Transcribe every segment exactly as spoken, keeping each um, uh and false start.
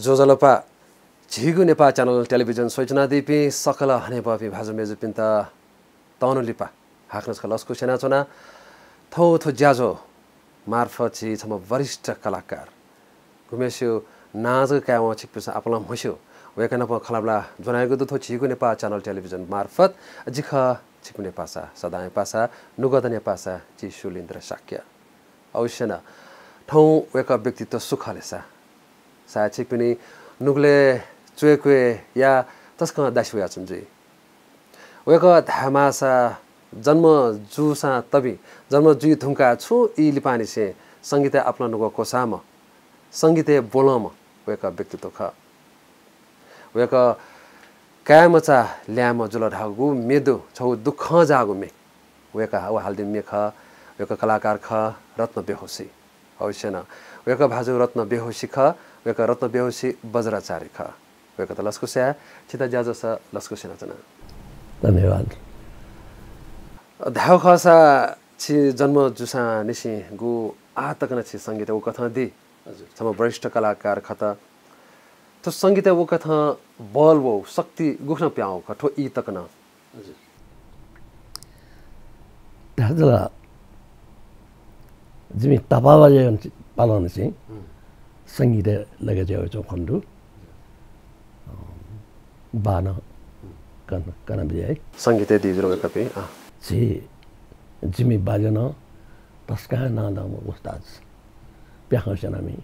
ज्वजलपा, झीगु नेपाः च्यानल टेलिभिजन स्वयाच्वनादीपिं सकल हनेबहःपिं भाजु मय्जुपिन्त तःन्हु लिपा हाकनं छकः लसकुस यानाच्वना। थौं थ्व ज्याझ्वः मार्फत झी छम्ह वरिष्ठ कलाकार, गुम्हेसिगु नां जक कायेवं छिकपिन्सं आपालं म्हस्यू, वय्कः नाप खँल्हाबल्हा ज्वनागु दु थ्व झीगु नेपाः च्यानल टेलिभिजन मार्फत। जि खः छिकपिनि पासा, सदांया पासा, नुगःदनया पासा, जि शिवलिन्द्र शाक्य। अवश्य नं, थौं वय्कः व्यक्तित्व सु खः ले सा? सायद छिकपिनि नुगलय् च्वय्क्वय् या तसकं दासि वयाच्वन जुइ। वय्कः धायेमाःसा जन्म जूसां तबि, जन्म जुइ धुंकाः छुं ई लिपांनिसें संगीतय् आपालं नुगः क्वसाःम्ह, संगीतय् ब्वलंम्ह वय्कः व्यक्तित्व खः। वय्कः काय्मचा ल्याय्म्ह जुल धाःगु म्ये दु, छगू दुःखं जाःगु म्ये। वय्कः व हालादीम्ह म्ये खः, वय्कः कलाकार खः, रत्न बेहोशी। अवश्य नं, वय्कः भाजु रत्न बेहोशी खः, वय्कः रत्न बेहोशी वज्राचार्य खः। वय्कःत लसकुस याये, छित ज्याझ्वलय् लसकुस यानाच्वना। धन्यवाद। धायेगु खःसा छि जन्म जूसांनिसें गु आः तक नं छि संगीतय् उकथं दी। हजुर। छम्ह वरिष्ठ कलाकार खः त। थ्व संगीतय् उकथं बल वःगु, शक्ति गुकथं पिहां वःगु खः थ्व ई तक नं? हजुर। धायेत ला जिमि तापाःबाज्या पालंनिसें हुँ। संगीतय् लगे जुयाः वयाच्वंगु खने दु। अँ, बाः नं कना, कना बिज्याइ। संगीतय् दी जुल वय्कःपिं, अँ। झी, जिमि बाज्या नं तसकं नांदंम्ह उस्ताद, प्याखं स्यनामि,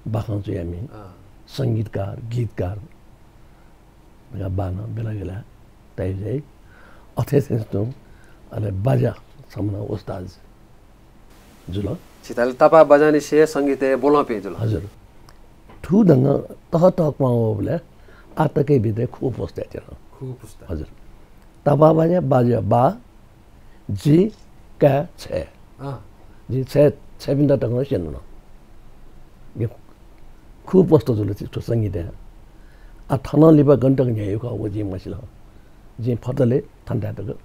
बाखं च्वयामि, अँ। संगीतकार, गीतकार धकाः बाः नं बेला बेला ताइ जुइ। अथे थें तुं अले बाज्या छम्ह नं उस्ताद जुल। छित ला तापाःबाज्यानिसें संगीतय् ब्वलंपिं जुल। हजुर। थुगु ढंगं तह तह क्वहां वःबलय् आः तकया भिंतय् खुगू पुस्ता च्वन। खुगू पुस्ता। हजुर। तापाःबाज्या, बाज्या, बाः, जि, काय्, छय्। अँ। जिं छय्, छय्‌पिन्त तकं स्यनाच्वन। जिं खुगू पुस्ता जुल थ्व संगीतय्। आः थनं लिपा गन तक न्ह्याइगु खः व जिं मसिल। जिं फतले थन तक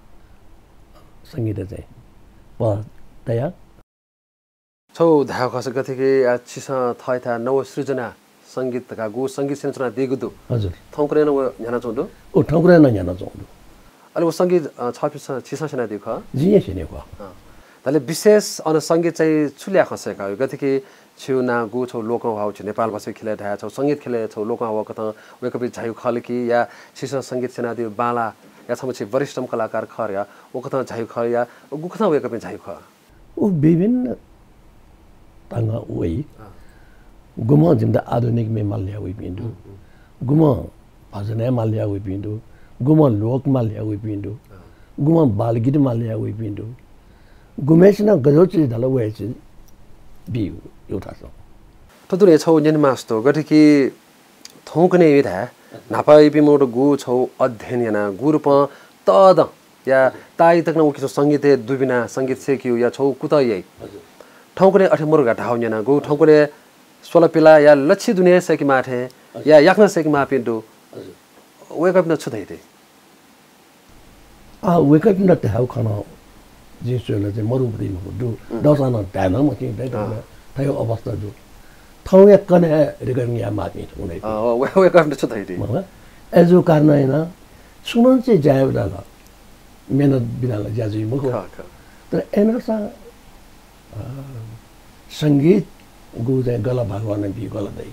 संगीतय् चाहिँ पः तया। छगू धायेगु खःसा गथे कि, आ, छिसं थःथाय् नवसृजना संगीत धकाः गु संगीत स्यनाच्वनादीगु दु। हजुर। थौंकन्हय् नं व न्ह्यानाच्वंगु दु? उ थौंकन्हय् नं न्ह्यानाच्वंगु दु। अले व संगीत, अ, छःपिसं, छिसं स्यनादीगु खः? जिं हे स्यनीगु खः। अँ। धाःसा विशेष अन संगीत चाहिँ छु ल्याखं सय्काः वइ? गथे कि छिगु नां गु छगू लोकंह्वाः झी नेपाल भाषा ख्यलय् धाये, छगू संगीत ख्यलय् छगू लोकंह्वाः कथं वय्कःपिं झाइगु खः ले कि, या छिसं संगीत स्यनादीगु बांलाः, या छम्ह छि वरिष्ठम्ह कलाकार खः धकाः व कथं झाइगु खः, या गुकथं वय्कःपिं झाइगु खः? उ विभिन्न ढंगं वइ। अँ। गुम्हं जिमित आधुनिक म्ये माल ल्ह्वया वइपिं दु। हुँ, हुँ। गुम्हं भजनय् माल ल्ह्वया वइपिं दु। गुम्हं लोक माल ल्ह्वया वइपिं दु। अँ। गुम्हं बालगीत माल ल्ह्वया वइपिं दु। गुम्हय्सिनं गज्याःगु चिज धाल व हे चिज बी उथासं। थ्व दुने छगू न्यने मास्ति दु, गथे कि थौंकन्हय् धाये, न्हापा इपिं मनूत गु छगू अध्ययन यानाः गु रूपं तःधं या ताःई तक नं उकी छगू संगीतय् दुबिना, संगीत सय्केगु या छगू कुतः याइ। हजुर। थौंकन्हय् अथे मरु धकाः धाःगु न्यनागु, थौंकन्हय् स्वलापिला या लच्छि दुने सय्केमाः थें, हजुर। या याकनं सय्केमाःपिं दु। हजुर। वय्कःपिन्त छु धयादी? आ, वय्कःपिन्त धायेगु खँ नं जिं स्वयेबलय् चाहिँ मरु दइ मखु, दु, हुँ। दःसां नं धाये नं मखु, दइ, अँ। थ्व अवस्था दु। थौंया कन्हय् recording यायेमाःपिं थौं दइ। अँ, वय्-, वय्कःपिन्त छु धयादी? मखु, अय्जूगु कारणं यानाः छुं नं चाहिँ ज्या यायेबलय् ला मेहनत बिना ला ज्या जुइ मखु। खः, खः। तर अय्‌नं सा अ, संगीत गु चाहिँ गला भगवानं बी गला दइ।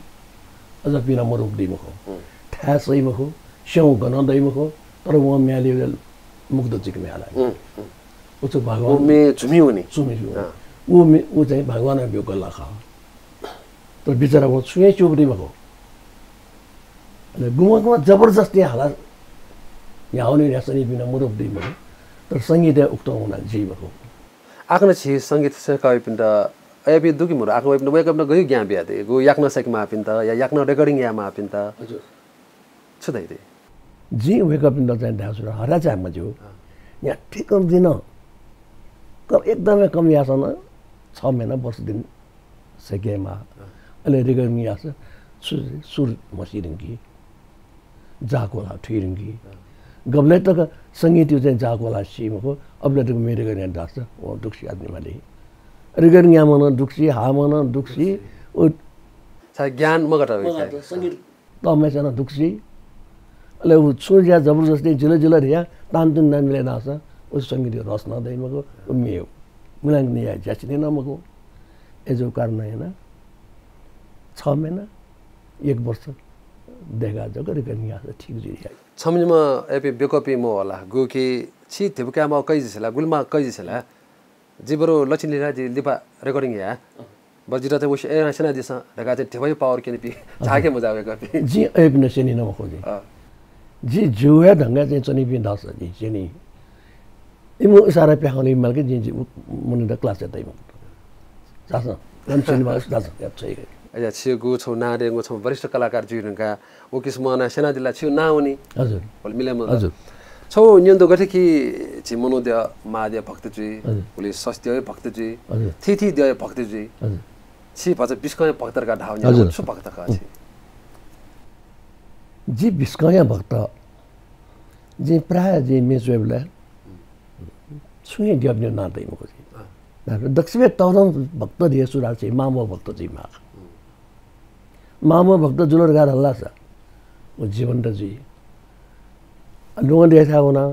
अझ पिना मरुप दइ मखु। हुँ। थाय् सइ मखु, स्यं गनं दइ मखु, तर वं म्ये ल्ह्वयेबलय् मुग्ध जुइक म्ये ल्ह्वइ। हुँ, हुँ। उ चाहिँ भगवान व म्ये झुमि वनी। झुमि वनी। अँ। उ म्ये, उ चाहिँ भगवानं ब्यूगु गला खः। तर बिचारा वं छुं हे च्यूगु दइ मखु। अले गुम्हं गुम्हं जबरजस्ती हालाः न्ह्यावने न्ह्यासनी पिना मरुप दइ मखु। तर संगीतय् उकथं वना जुइ मखु। आः कन झी संगीत सय्काः वइपिन्त अय्‌पिं दु कि मरु? आः कन वइपिन्त, वय्‌कःपिन्त गय् ज्ञान बियादी? गु याकनं सय्केमाःपिन्त या याकनं recording यायेमाःपिन्त? हजुर। छु धयादी? जिं वय्‌कःपिन्त चाहिँ धाये छु, हरा चाये मज्यू। अँ। न्ह्याथे कम दिनं, कम, एकदमै कम याःसां नं छ महिना वर्ष दिन सय्केमाः। अँ। अले recording याःसा सु-, सुर म्हसी धुंकी। जाःक्वलाः थुइ धुंकी। अँ। गबलय् तक संगीतय् चाहिँ जाःक्वलाः सी मखु, अबलय् तक म्ये recording याना धाःसा वं दुःख सियादी माली। Recording याःम्ह नं दुःख सी, हाःम्ह नं दुःख सी, दुःख सी। उ ज्ञान मगात वइ मगात, का। संगीत। तःम्हेस्यां नं दुःख सी। अले उ छुं ज्या जबरजस्ती जिल जिल धिया तान तुन नाम मिले नासा, उ संगीत रस नं दइ मखु, उ मेव। मुलांक निया ज्या सिने नं मखु। ए जो कारण है ना। छ महिना, एक वर्ष देगा जक रिकनिया ठीक जुइ। छम्ह निम्ह एपि बेकपि मो होला, गु कि छि धिबुकाय् माव कइ जिसेला, गुलि माव कइ जिसेला। जि बरु लचिन लिला जि लिपा recording या। अँ। बरु जितः चाहिँ वसे ए स्यनादिसँ धकाः चाहिँ धिबा power क्यनीपिं हजुर। झाके मजा वय्कःपिं। जि अय्पिन्त स्यनी नं मखु जि। अँ। जि जिगु हे ढंगय् चाहिँ च्वनीपिं दःसा जि स्यनी। इमु इसारा प्याखंलि माल कि जि, जि उ-, मनूत class-य् तइ मखु। जासं, गन स्यनी माल जासं, या छै। अय्या, छिगु छौ नां देंगु छौ वरिष्ठ कलाकार जुइ धुंका व किसिमं नं स्यनादिला छिगु नां वनी। हजुर। होल मिले मजू। हजुर। छौ न्यन दु गथे कि झी मनू द्यः, मां द्यः भक्त जुइ, हजुर। होली सस द्यः भक्त जुइ, हजुर। थीथी द्यः भक्त जुइ। हजुर। छि भचा बिस्कं भक्त का धाव न्यन हजुर। छु भक्त का छि? जि बिस्कं भक्त। जि प्रायः जि मे च्वय्बलय् छुं हे द्यःपिनि नां तइ मखु जि। अँ। दक्वसिबे तःधं भक्त धिया सुरु याल छि मांबौ भक्त जुइ माः। मांबौ भक्त जुल धकाः धाल धाःसा व जीवन्त जुइ। लुँ देथाय् वना,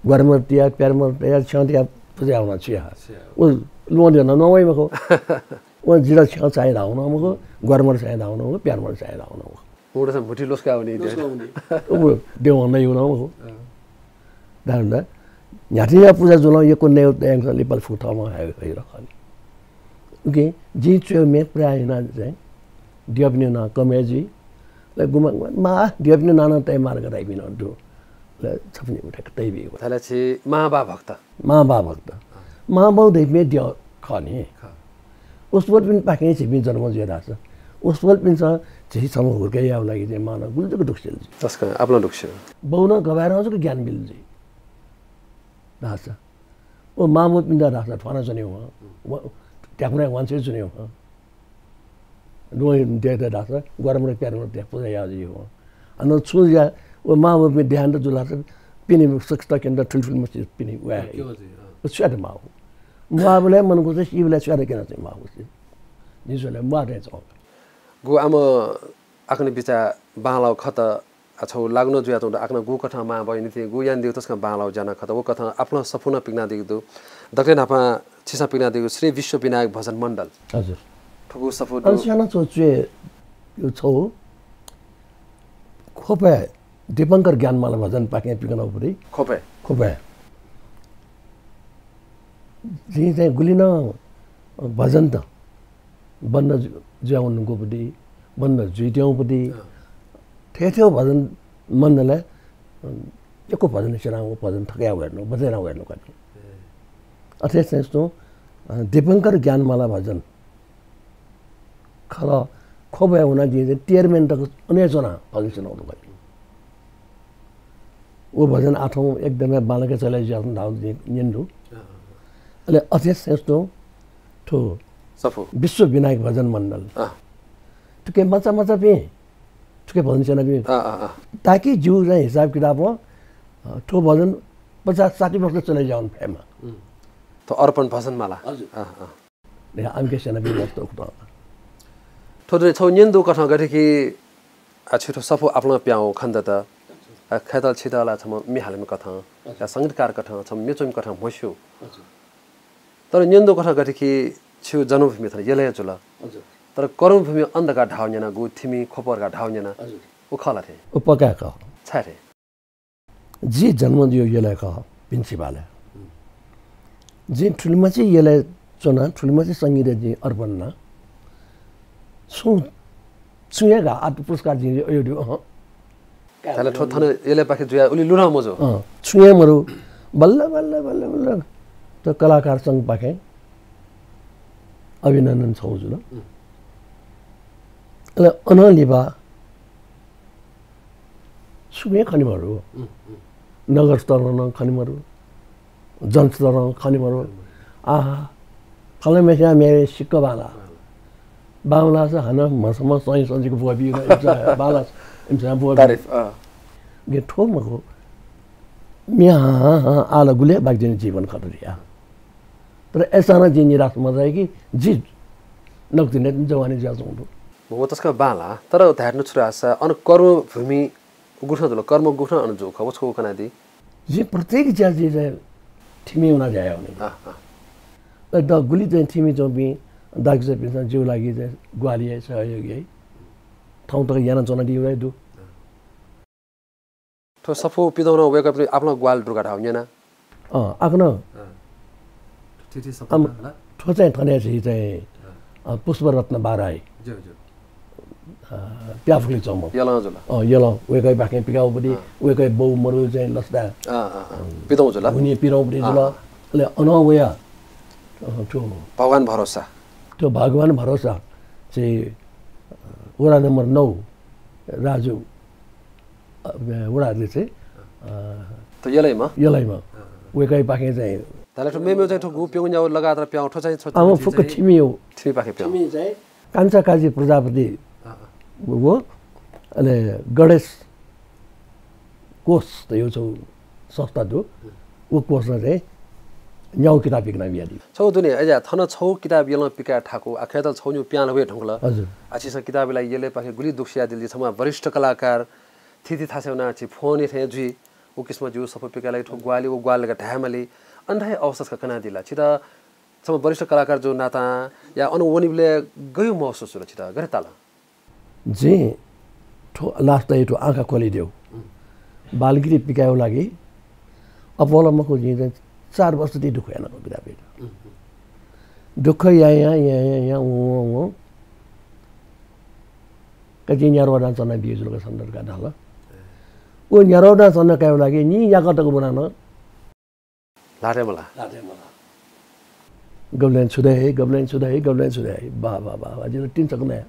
ग्वारमर तिया, प्यारमर तिया, छ्यं तिया पुजा याः वना छु याः। छु याः। व लुँ देथाय् नवइ मखु। व जितः छ्यं चाइ धाः वना मखु, ग्वारमर चाइ धाः वना मखु, प्यारमर चाइ धाः वना मखु। मुडा सा मुठी लोस्का वनी। लोस्का वनी। व देवं नइ वना मखु। अँ। धाःसा न्ह्याथेया पुजा जुलं यक्व नये तयंकं लिपा फुथःम्ह हे, हे रखनि। उकिं जिं च्वय् मे प्रायः हिना चाहिँ द्यःपिनि नां कम हे जुइ। अले गुम्ह, गुम्ह मां द्यःपिनि नां नं तये माल का धाइपिं नं दु। अले छपु निपु ठ्याक्क तइबी। थाला छि मांबा भक्त। मांबा भक्त। मांबौ धइपिं द्यः खः नि। खः। उसवलपिन्पाखें झीपिं जन्म जुया धाःसा उसवलपिन्सं झी छम्ह हुर्के यायेगु लागि चाहिँ मां नं गुलि जक दुःख सिल जुइ। तसकं आपालं दुःख सिल। बौ नं गबय् नं जक ज्ञान बिल जुइ। धाःसा व मांबौपिन्त धाःसा थ्वाना च्वने वं। व त्याखुनाय् वांछ्वय् च्वने वं। लुँ देथाय् धाःसा ग्वारमर प्यारमर त्याः पुजा याः जुइ वं। अन छुं ज्या व मांबौपिं देहान्त जुल धाःसा पिने सकसित क्यनेत थुलि थुलि मछि पिने वये हे। क्यं जुइ, अँ। व छ्वयात माः। म्वाःबलय् मनकुस सीबलय् छ्वयात क्यना चाहिँ माः। जिं स्वयेबलय् म्वाः थें च्वं। गु आम आकन बिचाः बांलाउ खत, आ, छौ लागु नं जुयाच्वंगु दु, आकन गु कथं मांबौया निंतिं गु यानादीगु तसकं बांलाउ ज्या नं खत, व कथं आपालं सफू नं पिकनादीगु दु। दकलय् न्हापां छिसं पिकनादीगु श्री विश्वविनायक भजन मण्डल। हजुर। थुगु सफू दु। अन स्याना छौ च्वय् छौ ख्वपय् दीपंकर ज्ञानमाला भजनपाखें पिकनागु दु। ख्वपय्? ख्वपय्। जिं चाहिँ गुलि नं भजन त बन्द जु-, जुया वंगु पति, बन्द जुइत्यंगु पति। अँ। थेथेव भजन मण्डलय्, अँ, यक्व भजन स्यनागु, भजन थकया वयेनु, बचय् याना वयेनु का नि। ए। अथे चाहिँ तुं, अँ, दीपंकर ज्ञानमाला भजन खलः ख्वपय् वना जिं चाहिँ chairman तक अन हे च्वना भजन स्यनागु का नि। व भजन आः थौं एकदमै बांलाक चले जुयाच्वंगु धाःगु जिं न्यने दु। अँ, अँ, अँ। अले अथे चाहिँ तुं थ्व सफू। विश्वविनायक भजन मण्डल। अँ। थुके मचा मचापिं, थुके भजन स्यनापिं। अँ, अँ, अँ। ताकि जिगु चाहिँ हिसाब किताबं, अ, थ्व भजन पचास साठी वर्ष चले जुयावने फयेमा। उम्। थ्व अर्पण भजन माला। हजुर। अँ, अँ। देखा आमके स्यनापिं मस्त उक्तं। थ्व चाहिँ छौ न्यने दु कथं गथे कि आ, छि थ्व सफू आपालं पिहां वःगु खनेदत। आ, खय्‌तल छितः ला छम्ह म्ये हालामि कथं, हजुर। या संगीतकार कथं, छम्ह म्ये च्वमि कथं म्हस्यू। हजुर। तर न्यने दु कथं गथे कि छिगु जन्मभूमि थन यलय् जुल। हजुर। तर कर्मभूमि अन धकाः धाःगु न्यना, गु थिमि ख्वप धकाः धाःगु न्यना। हजुर। उ खः ला थें? उ पक्का खः। छाय् थें? जि जन्म जुयागु यलय् खः, भिंछिपालय्। जिं थुलिमछि यलय् च्वना, थुलिमछि संगीतय् जिं अर्पण याना। छुं, छुं हे घाः आत्म पुरस्कार जिं अय् दु, अहँ। थाय् ला थ्व थन यलय्‌पाखे जुया उलि लुधं मजू। अँ, छुं हे मरु। बल्ल, बल्ल, बल्ल, बल्ल त कलाकार संघपाखें अभिनन्दन छौ जुल। उम्। अले अनं लिपा छुं हे खने मरु। उम्, उम्। नगर स्तरं नं खने मरु, जनस्तरं खने मरु। आहा, फलानाम्हेस्यां म्ये सिक्क बांलाः। बांलाःसा हानं म्हसम्ह सही सजिक ब्वःबी न, इमिसं बांलाः, इमिसं ब्वःबी। तारिफ, अँ। गे थ्व मखु। म्ये हां हां हां आः ला गुलि बाकि जिनि जीवन खत धया। तर अय्‌सां नं जिं निराश मजू कि जि नकतिनि जवानी जुयाच्वंगु दु। व तसकं बांलाः, तर धायेधुन छु धाःसा अन कर्मभूमि गुथं जुल, कर्म गुथं अन जू खः, व छकू कनादी। जिं प्रत्येक ज्या जिं चाहिँ थिमि वना ज्या याः वनी। अँ, अँ। अ, द गुलि चाहिँ थिमि च्वंपिं दाजुकिजापिन्सं जिगु लागि चाहिँ ग्वाहालि याइ, सहयोग याइ। थौं तक यानाच्वनादीगु हे दु। थ्व सफू पिदँ नं वय्कःपिनि आपालं ग्वाहालि दुगु धाःगु न्यना। अँ, आखनं। अँ। थुति सफू आम, ला? थ्व चाहिँ थन हे झी चाहिँ, अँ। अँ, पुष्परत्न बाराही। ज्यू, ज्यू। अँ, प्याफुलि च्वंम्ह। यलं जुल। अँ, यलं। वय्कःपाखें पिकाःगुपट्टि, अँ। वय्कःया बौ मरु चाहिँ लसता। अँ, अँ, अँ। पिदँ जुल। हुनिया पिदँपट्टि जुल। अँ। अले अनं वया, अँ, थ्व भगवान भरोसा। थ्व भगवान भरोसा चाहिँ, अँ, वडा नम्बर नौ राजु अ, वडा अध्यक्ष, अ, त यलैमा? यलैमा। अँ। वय्कःपाखें चाहिँ धाःसा थ्व मेमेगु चाहिँ थ्व गु प्यंगू न्यागू लगातार प्यां थ्व चाहिँ छ आम फुक्क चाहिँ थिमियो। थिमिपाखें प्यां। थिमि चाहिँ कान्छा काजी प्रजापति अँ, अँ। व, अले गणेश कोष त यो छौ संस्था दु। अँ। व कोषमा चाहिँ न्यागू किताब पिकना बियादी। छौ दुने, अज्या थन छौ किताब यलं पिकाये थाकु, आ खय्त छौ न्यू प्यां ला वये धुंकल। हजुर। आ छिसं किताब लागि यलैपाखें गुलि दुःख सियादिल जि, छम्ह वरिष्ठ कलाकार, थीथी थासय् वनाः छि फोन थें जुइ, व किसिमं जिगु सफू पिकाय् लागि थ्व ग्वाहालि, व ग्वाहालि धकाः धायेमाली, अन धाये अवस्था छकः कनादिल। छितः छम्ह वरिष्ठ कलाकार जूगु नातां या अन वनीबलय् गय् महसुस जुल छितः, गथे ताल? जिं थ्व last day थ्व आँखा खोलिदेउ। बालगिरी पिकायेगु लागि अप्वः ला मखु, जिं चाहिँ चार वर्ष ति दुःख यानागु किताब यात। दुःख यायां, यायां, यायां, वं, वं, वं। का जिं न्यारोधां चना बिये जुल का सन्दर्भ का धाल। व न्यारोधां चना कायेगु लागि निन्याक्व तक ब्वना नं ल्हातय् मलाः। ल्हातय् मलाः। गबलें छु दइ, गबलें छु दइ, गबलें छु दइ। बा, बा, बा, बा, जिं तिन चक नया।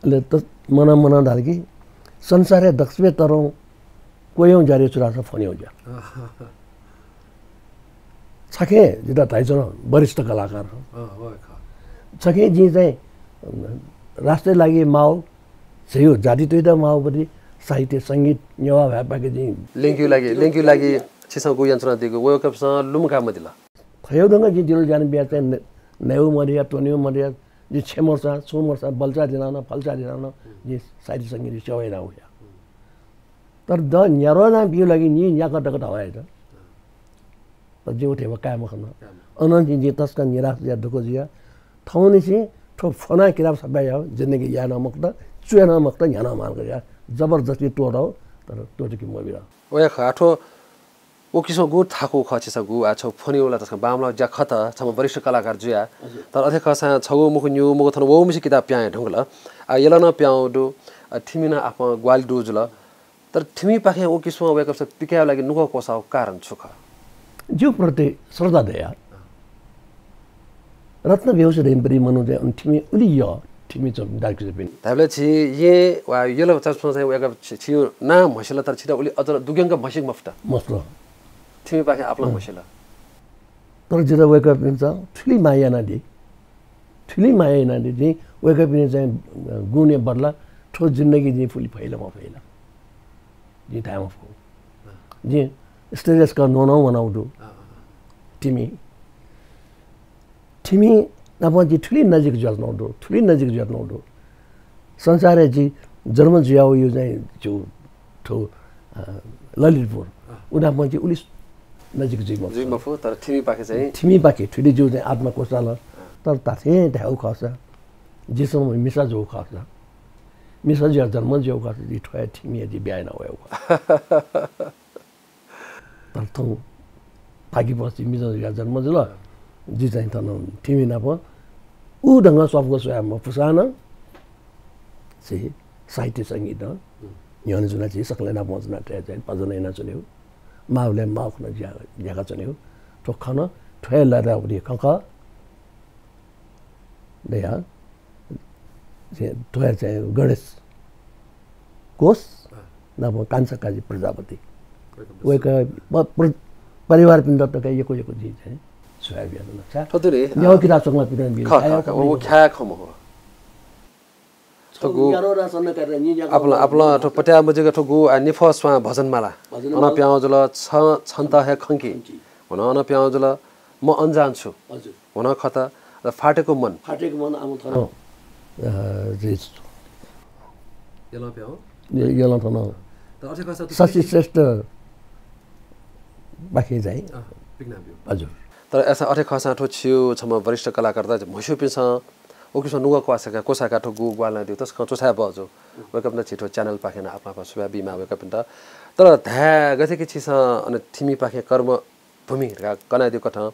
अले त मनं मनं धाल कि संसारय् दक्वसिबय् तःधं क्वय् ज्या रे छु धाःसा फोनय् ज्या। छखे जितः धाइच्वन वरिष्ठ कलाकार। अँ, हो, खः। छखे जिं चाहिँ, अ, राष्ट्रया लागि माःगु, झीगु जातित्वयात माःगु पति साहित्य, संगीत, नेवाः भाय्पाखे जिं ल्यंकेगु लागि, ल्यंकेगु लागि छिसं गु यानाच्वनादीगु वय्कःपिन्सं लुमंका मदिल। थय् धंगु जिं दिल ज्या याना बिया चाहिँ न-, नयेगु मदया, त्वनेगु मदया, जिं छेँ मर्सा, छुं मर्सा, बल्चा दिना नं, फल्चा दिना नं, जिं साहित्य संगीत सेवा याना वया। तर द न्यारोधां बियु लागि निन्याक्व तक धावा यात। तर जिं उथें काये मखन। अनं जिं, जिं तसकं निराश जुया, दुःख जुया। थौंनिसें थ्व फोनां किताब छपाय् याः, जिन्दगी याये नं मखुत, च्वये नं मखुत, न्ह्याना माल जुया। जबरजस्ती त्वःताउ, तर त्वःते कि मबिल। वया खः, आ थ्व व किसिमं गु थाकु खः छिसं गु, आ छौ फोनय् ला तसकं बांमलाःगु ज्या खत, छम्ह वरिष्ठ कलाकार जुया। हजुर। तर अथे खःसां छगू मखु निगू मखु थन वःम्हेसित किताब पिहां हे धुंकल। आ यल नं पिहां वःगु दु, आ थिमि नं आपालं ग्वाहालि दुगु जुल। तर थिमिपाखें व किसिमं वय्कःपिन्सं पिकायेगु लागि नुगः क्वसाःगु कारण छु खः? जिगु प्रति श्रद्धा दया। रत्न बेहोस धइम्ह पति मनू चाहिँ अन थिमि उलि यः, थिमि च्वंपिं दाजुकिजापिं। धायेबलय् छि येँ वा यल चाचुसं चाहिँ वय्कः छि, छिगु नां म्हसिल, तर छितः उलि अझ दुग्यंक म्हसीक मफुत। मस्त। थिमिपाखें आपालं अँ। म्हसिल। तर जितः वय्कःपिन्सं थुलि माया यानादी। थुलि माया यानादी। जिं वय्कःपिनि चाहिँ गुणया बदला थ्व जिन्दगी जिं फुलि फइ ला मफइ ला। जिं धाये मफु। जिं stage का न्वनं वनागु दु। थिमि। थिमि नाप जि थुलि नजिक जुयाच्वनागु दु, थुलि नजिक जुयाच्वनागु दु। संसारय् जि जन्म जुयागु यु चाहिँ जु थु, अ, ललितपुर। अँ। उ नाप जि उलि नजिक जुइ मफु। जुइ मफु, तर थिमिपाखे चाहिँ? थिमिपाखे, थुलि जु चाहिँ आत्मा क्वसाल। अँ। तर धात्थें धायेगु खःसा, जिसं मिसा जूगु खःसा, मिसा जुया जन्म जुयागु खःसा, जि थ्वया थिमिया जि ब्याहा याना वयागु। तर थौं थाकिपं जि मिसा जुया जन्म जुल। जि चाहिँ थन थिमि नाप उ ढंगं स्वापक स्वया मफुसां नं झी साहित्य संगीत न्ह्यःने जुना झी सकलें नाप जुना थ्वया चाहिँ भजन यानाच्वनेगु। माःबलय् माःखुन्हु ज्या-, ज्याकाच्वनेगु। थ्व खँ नं थ्वया लय्तायागु खँ खः। दया। चाहिँ थ्वया चाहिँ गणेश कोष नाप कान्छा काजी प्रजापति। वय्कः प-, प्र-, परिवारपिन्त तक यक्व यक्व जिं चाहिँ स्वया बियाच्वना। छाय् थ्व दु रे, न्यागू अ, किताब सकलें पिकना बिल। खः, खः, खः, व ख्याः खँ मखु। थ्व गु आपालं, आपालं थ्व पत्याः मजुइक थ्व गु, आ, निफः स्वां भजन माला। भजन माला। अन पिहां वःगु जुल छ-, छन्त हे खंकी। खंकी। वन अन पिहां वःगु जुल म अनजान छु। हजुर। वन खत, र फाटेको मन। फाटेको मन आम थन। अँ। अ, जी। यलं प्याउ। य-, यलं थन। त अथे खःसा त शशि श्रेष्ठ पाखे चाहिँ। अँ, पिकनाब्यू। हजुर। तर अय्‌सा अथे खःसा थ्व छिगु छम्ह वरिष्ठ कलाकार त म्हस्यूपिन्सं उकिसं नुगः क्वचाय्‌काः, क्वचाय्‌काः थ्व गु ग्वाहालि यानादीगु तसकं च्वछाये बहःजू। वय्‌कःपिन्त झी थ्व channel पाखें नं आपालं आपालं सुभाय् बीमाः वय्‌कःपिन्त। तर धाये गथे कि छिसं अन थिमिपाखें कर्म भूमि धकाः कनादीगु कथं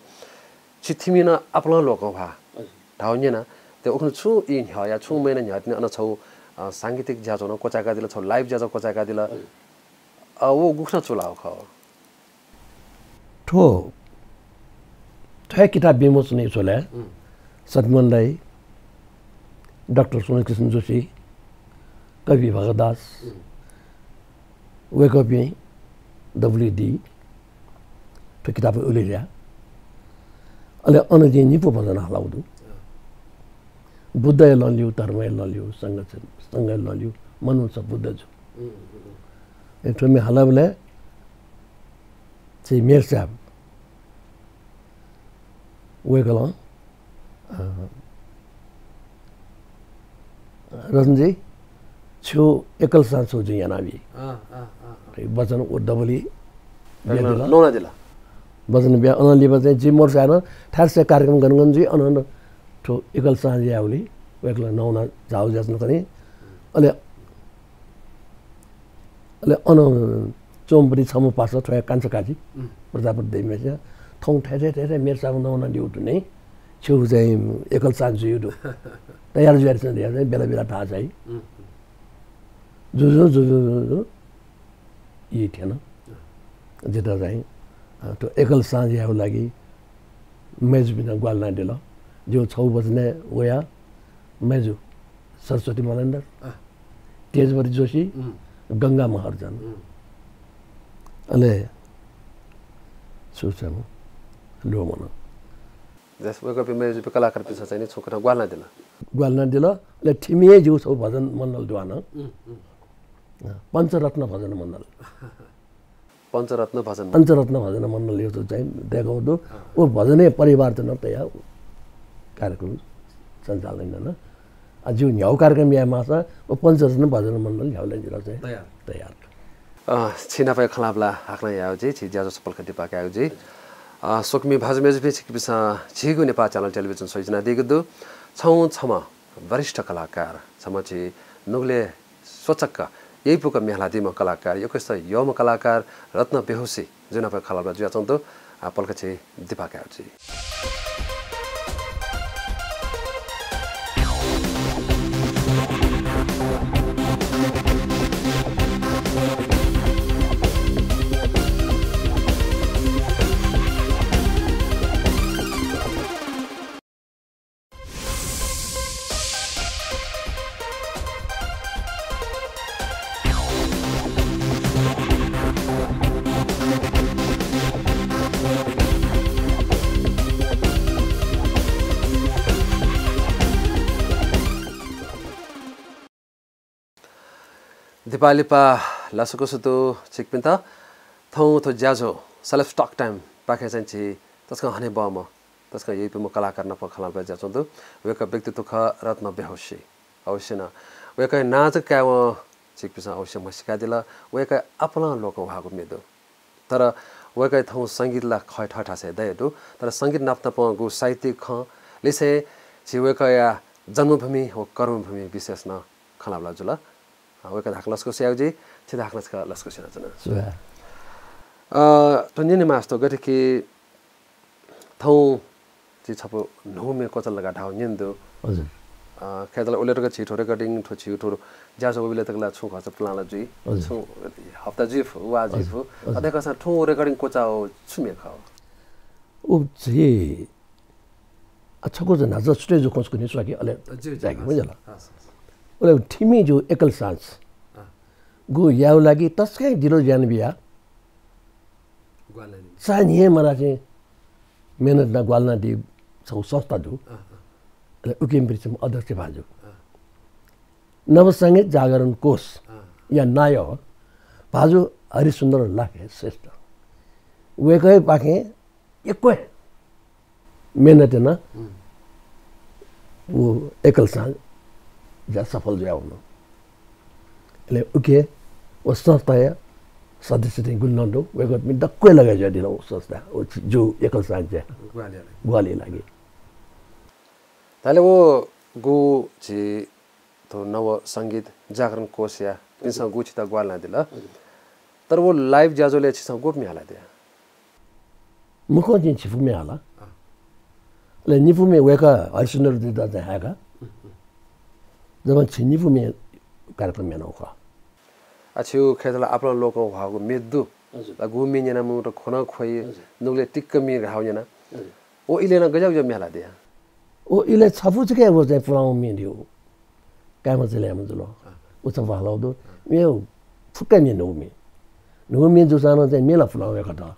छि थिमि नं आपालं लोकंह्वाः हजुर। धाःगु न्यना। त उखुन्हु छुं ई न्ह्यः या छुं महीना न्ह्यः तिनि अन छगू, अ, सांगीतिक ज्याझ्वः नं क्वचाय्‌कादिल, छगू live ज्याझ्वः क्वचाय्‌कादिल। हजुर। अ, व गुकथं चूलाःगु खः? थ्व, थ्व हे किताब विमोचन यानाः छ्वलय् हुँ। सत्यमोहन दाइ, डाक्टर सुमन कृष्ण जोशी, कवि भगत दास, हुँ। वय्‌कःपिं दबुलिइ दी, थ्व किताब उलि ल्याः। अले अन जिं निपु भजन हालागु दु। अँ। बुद्धया लँ ल्यू, धर्मया लँ ल्यू, संघ छ-, संघया लँ ल्यू, मनू छ बुद्ध जु। हुँ, हुँ, हुँ। ए, थ्व म्ये हालाबलय् झी मेयर साहेब वय्‌कलं अ, रतनजी, छु एकल साँझ छु जिं यानाबी। अँ, अँ, अँ, अँ। वचन व दबुलिइ बियादिल। नवानादिल। वचन बिया अनंलिपा चाहिँ जि मोर साय्‌नं थाय्‌सय् कार्यक्रम गन गन जुइ अन अन थ्व एकल साँझ यायेबलय् वय्‌कलं नवाना झाःगु ज्याझ्वः कनी। अले अले अन च्वंपति छम्ह पासा थ्वया कान्छा काजि, उम्। प्रजापति देवी मेसिया, थौं थथे, थथे, थथे मेयर साहेबं नवानादीगु दु नि, छिगु चाहिँ एकल साँझ जुइगु दु। तयार जुयादिसँ धयाः चाहिँ बेला बेला धाः चाहिँ। उम्। जुजु, जुजु, जुजु, ई थ्यन। जितः चाहिँ, अ, थ्व एकल साँझ यायेगु लागि मय्‌जुपिन्सं ग्वाहालि यानादिल। जिगु छगू वचनय् वया मय्‌जु सरस्वती मलंदर, अँ। तेजवती जोशी, उम्। गंगा महर्जन। उम्। अले छु छ म? ल्वःमन। जस वय्‌कःपिं मय्‌जुपिं कलाकारपिन्सं चाहिँ नि छुं कथं ग्वाहालि यानादिल। ग्वाहालि यानादिल। अले थिमिइ जिगु छगू भजन मण्डल दु हानं। उम्, उम्। अँ, पञ्चरत्न भजन मण्डल। पञ्चरत्न भजन। पञ्चरत्न भजन मण्डल यो चाहिँ दय्‌कूगु दु। अँ। व भजनया परिवार चाहिँ तयाः कार्यक्रम सञ्चालन याना। आ, जिगु न्ह्यागु कार्यक्रम याये माःसा व पञ्चरत्न भजन मण्डल न्ह्याबलें जितः चाहिँ तयार। तयार। अ, छिनापया खँल्हाबल्हा हाकनं यायेगु जुइ, झी ज्याझ्वः सफल खँ दिपाः कायेगु जुइ। अ, स्वकुमि भाजु मय्‌जुपिं, छिकपिन्सं झीगु नेपाल channel television स्वयाच्वनादीगु दु। छौं छम्ह वरिष्ठ कलाकार, छम्ह झी नुगलय् स्वचक्क यइपुक म्ये हालादीम्ह कलाकार, यक्वसित यःम्ह कलाकार रत्न बेहोशी जुयानापं खँल्हाबल्हा जुयाच्वंगु दु। आ, पलख झी दिपाः कायेगु जुइ। दिपाः लिपा लसकुस दु छिकपिन्त। थौं थ्व ज्याझ्वः Self Talk Time पाखें चाहिँ झी तसकं हनेबहःम्ह, तसकं यइपुम्ह कलाकार नाप खँल्हाबल्हा जुयाच्वंगु दु। वय्‌कः व्यक्तित्व खः रत्न बेहोशी। अवश्य नं वय्‌कःया नां जक कायेवं छिकपिन्सं अवश्य म्हसीकादिल, वय्‌कःया आपालं लोकंह्वाःगु म्ये दु। तर वय्‌कःया थौं संगीत ला खः थःथासय् दये दु, तर संगीत नाप नापं गु साहित्यिक खँ लिसें झी वय्‌कःया जन्मभूमि व कर्मभूमि विशेष नं खँल्हाबल्हा जुल। अ, वय्‌कः धाःसा लसकुस यायेगु जुइ, छित धाःसा लसकुस यानाच्वना। सुभाय्। अ, थ्व न्यने मास्ति, गथे कि थौं झी छपु न्हू म्ये क्वचाल धकाः धाःगु न्यने दु। हजुर। अ, खय्‌त ला उलि तक झी थ्व recording, थ्व झीगु थ्व ज्याझ्वः वइबलय् तक ला छुं खर्च पुलां ला जुइ। हजुर। छुं हप्ता जुइ फु, वा जुइ हजुर, फु। हजुर। अथे खःसा थौं recording क्वचाःगु छु म्ये खः? उ झी, अ, छकू न्हाचः छुटे जु खोज कुने स्वाके अले अ, ज्यू, ज्यू, जाके हस्, बुझल? हस्, हस्। उले थिमि जु एकल साँझ। अँ। गु यायेगु लागि तसकं दिलो ज्यान बिया। ग्वाहालि यानादी। चान्हि हे मरासे मेहनत याना ग्वाहालि यानादी छगू संस्था दु। अँ, अँ। अले उकिं वृक्षम अध्यक्ष भाजु। अँ। नवसंगीत जागरण कोष अँ। या नायः भाजु हरिशुन्दर लाखे श्रेष्ठ। वय्‌कःपाखें यक्व हे मेहनत याना हुँ। व एकल साँझ ज्या सफल जुयावन। अले उके व संस्थाया सदस्य चाहिँ गुलि नं दु, वय्‌कःपिं दक्वं लगाय् जुयादिल व संस्था, व जि-, ज्यू एकल साझ्या। ग्वाहालि लागि। ग्वाहालि लागि। ताले व गु झी थ्व नव संगीत जागरण कोषया पिन्सं गु छितः ग्वाहालि यानादिल। हजुर। तर व live ज्याझ्वलय् छिसं ग्वपु म्ये हालादिया? मखु, जिं झिपु म्ये हाला। अँ। अले निपु म्ये वय्‌कः हरिश्चन्द्र जुयात चाहिँ हाय्‌का। जब झी निपु म्ये कार्यक्रम यानागु खः। आ, छिगु खय्‌त ला आपालं लोकं ह्वाःगु म्ये दु। हजुर। ला गु म्ये न्यनाः मनूत ख्वनं ख्वइ, हजुर। नुगलय् तिक्क मिर घाः न्यना। हजुर। व इलय् नं गज्याःगु ज्या म्ये हालादिया? व इलय् छपु जक हे व चाहिँ पुलांगु म्ये दु। काय्‌मचा ल्याय्‌म्ह जुल। अँ। व छपु हालागु दु। अँ। म्ये फुक्क म्ये न्हूगु म्ये। न्हूगु म्ये जूसां नं चाहिँ म्ये ला पुलांगु हे खः।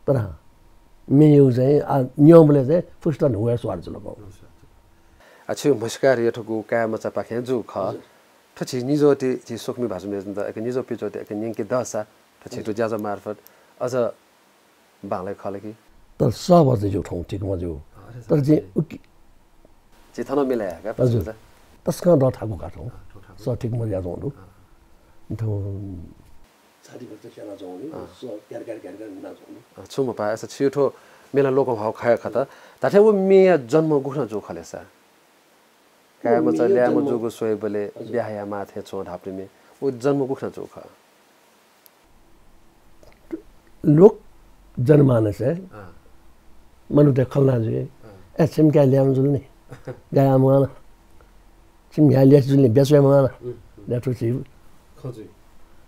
तर म्ये यु चाहिँ, आ, न्यंबलय् चाहिँ फुक्कसित न्हूगु हे स्वाद जुल। आ, छिगु म्हसीका ह्रिया थुगु काय्‌मचापाखें जूगु खः। हजुर। थ्व झी निज्वःति, झी स्वकुमि भाजु मय्‌जुत एक निज्वः पिज्वःति एक न्यंके दःसा, थ्व झी थ्व ज्याझ्वः मार्फत अझ बांलाइ खः ला कि? तर सः भचा जिगु थौं ठीक मजू। अँ, अथे तर छ। जिं उकि- झी थन मिलाय् का, हजुर। तसकं दः थाकु का थौं। अँ, थौं थाकु। सः ठीक मजुयाच्वंगु दु। अँ। थौं छाति भचा स्यानाच्वंगु दु, अँ। सः क्यार क्यार क्यार क्यार मिनाच्वंगु दु। अँ, छुं मपाः, अय्‌सा छिगु थ्व म्ये ला लोकं ह्वाःगु खः खः। धात्थें व म्येया जन्म गुकथं जू खः ले सा? काय्‌मचा ल्याय्‌म्ह जूगु स्वयेबलय् हजुर। ब्याहा यायेमाः थें च्वं धाःपिं म्ये, व जन्म गुकथं जू खः? लोक जनमानसय् अँ। मनूतय् खँ ल्हाना जुइ। अँ। ए, छिमि काय् ल्याय्‌म्ह जुल नि। गाय् आः म्वाः ला। छिमि न्ह्याः ल्यासे जुल नि, ब्या च्वये म्वाः ला। उम्, उम्। ल्याथु छि। खँ जुइ।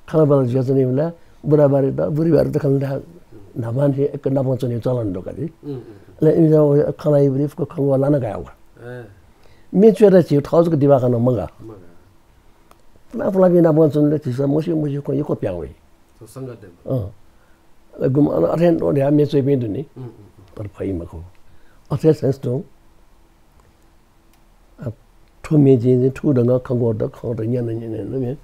खँ ल्हाःबलय् जुयाच्वनीबलय् बुराबारीत, बुरीबारीत खँ ल्हाः न्हापां थें एक नापं च्वने चलन दु का जि। उम्, उम्, उम्। अले इमिसं खँ ल्हाइबलय् फुक्क खँग्वः ला नं काय् वः। अँ। म्ये च्वयेत झी थः जक दिमागं मगाः। मगाः। पुलां पुलांपिं नापं च्वनेबलय् झीसं मस्यू मस्यू खँ यक्व प्यां वइ। थ्व संगत दय्‌म्ह। अँ। अले गुम्ह अन अथें नं ध्याः म्ये च्वइपिं दु नि। उम्, उम्, उम्। तर फइ मखु। अथे संस्थां, आ, थ्व म्ये जिं, जिं थुगु ढंगं खँग्वःत, खँत न्यन, न्यन, न्यन म्ये।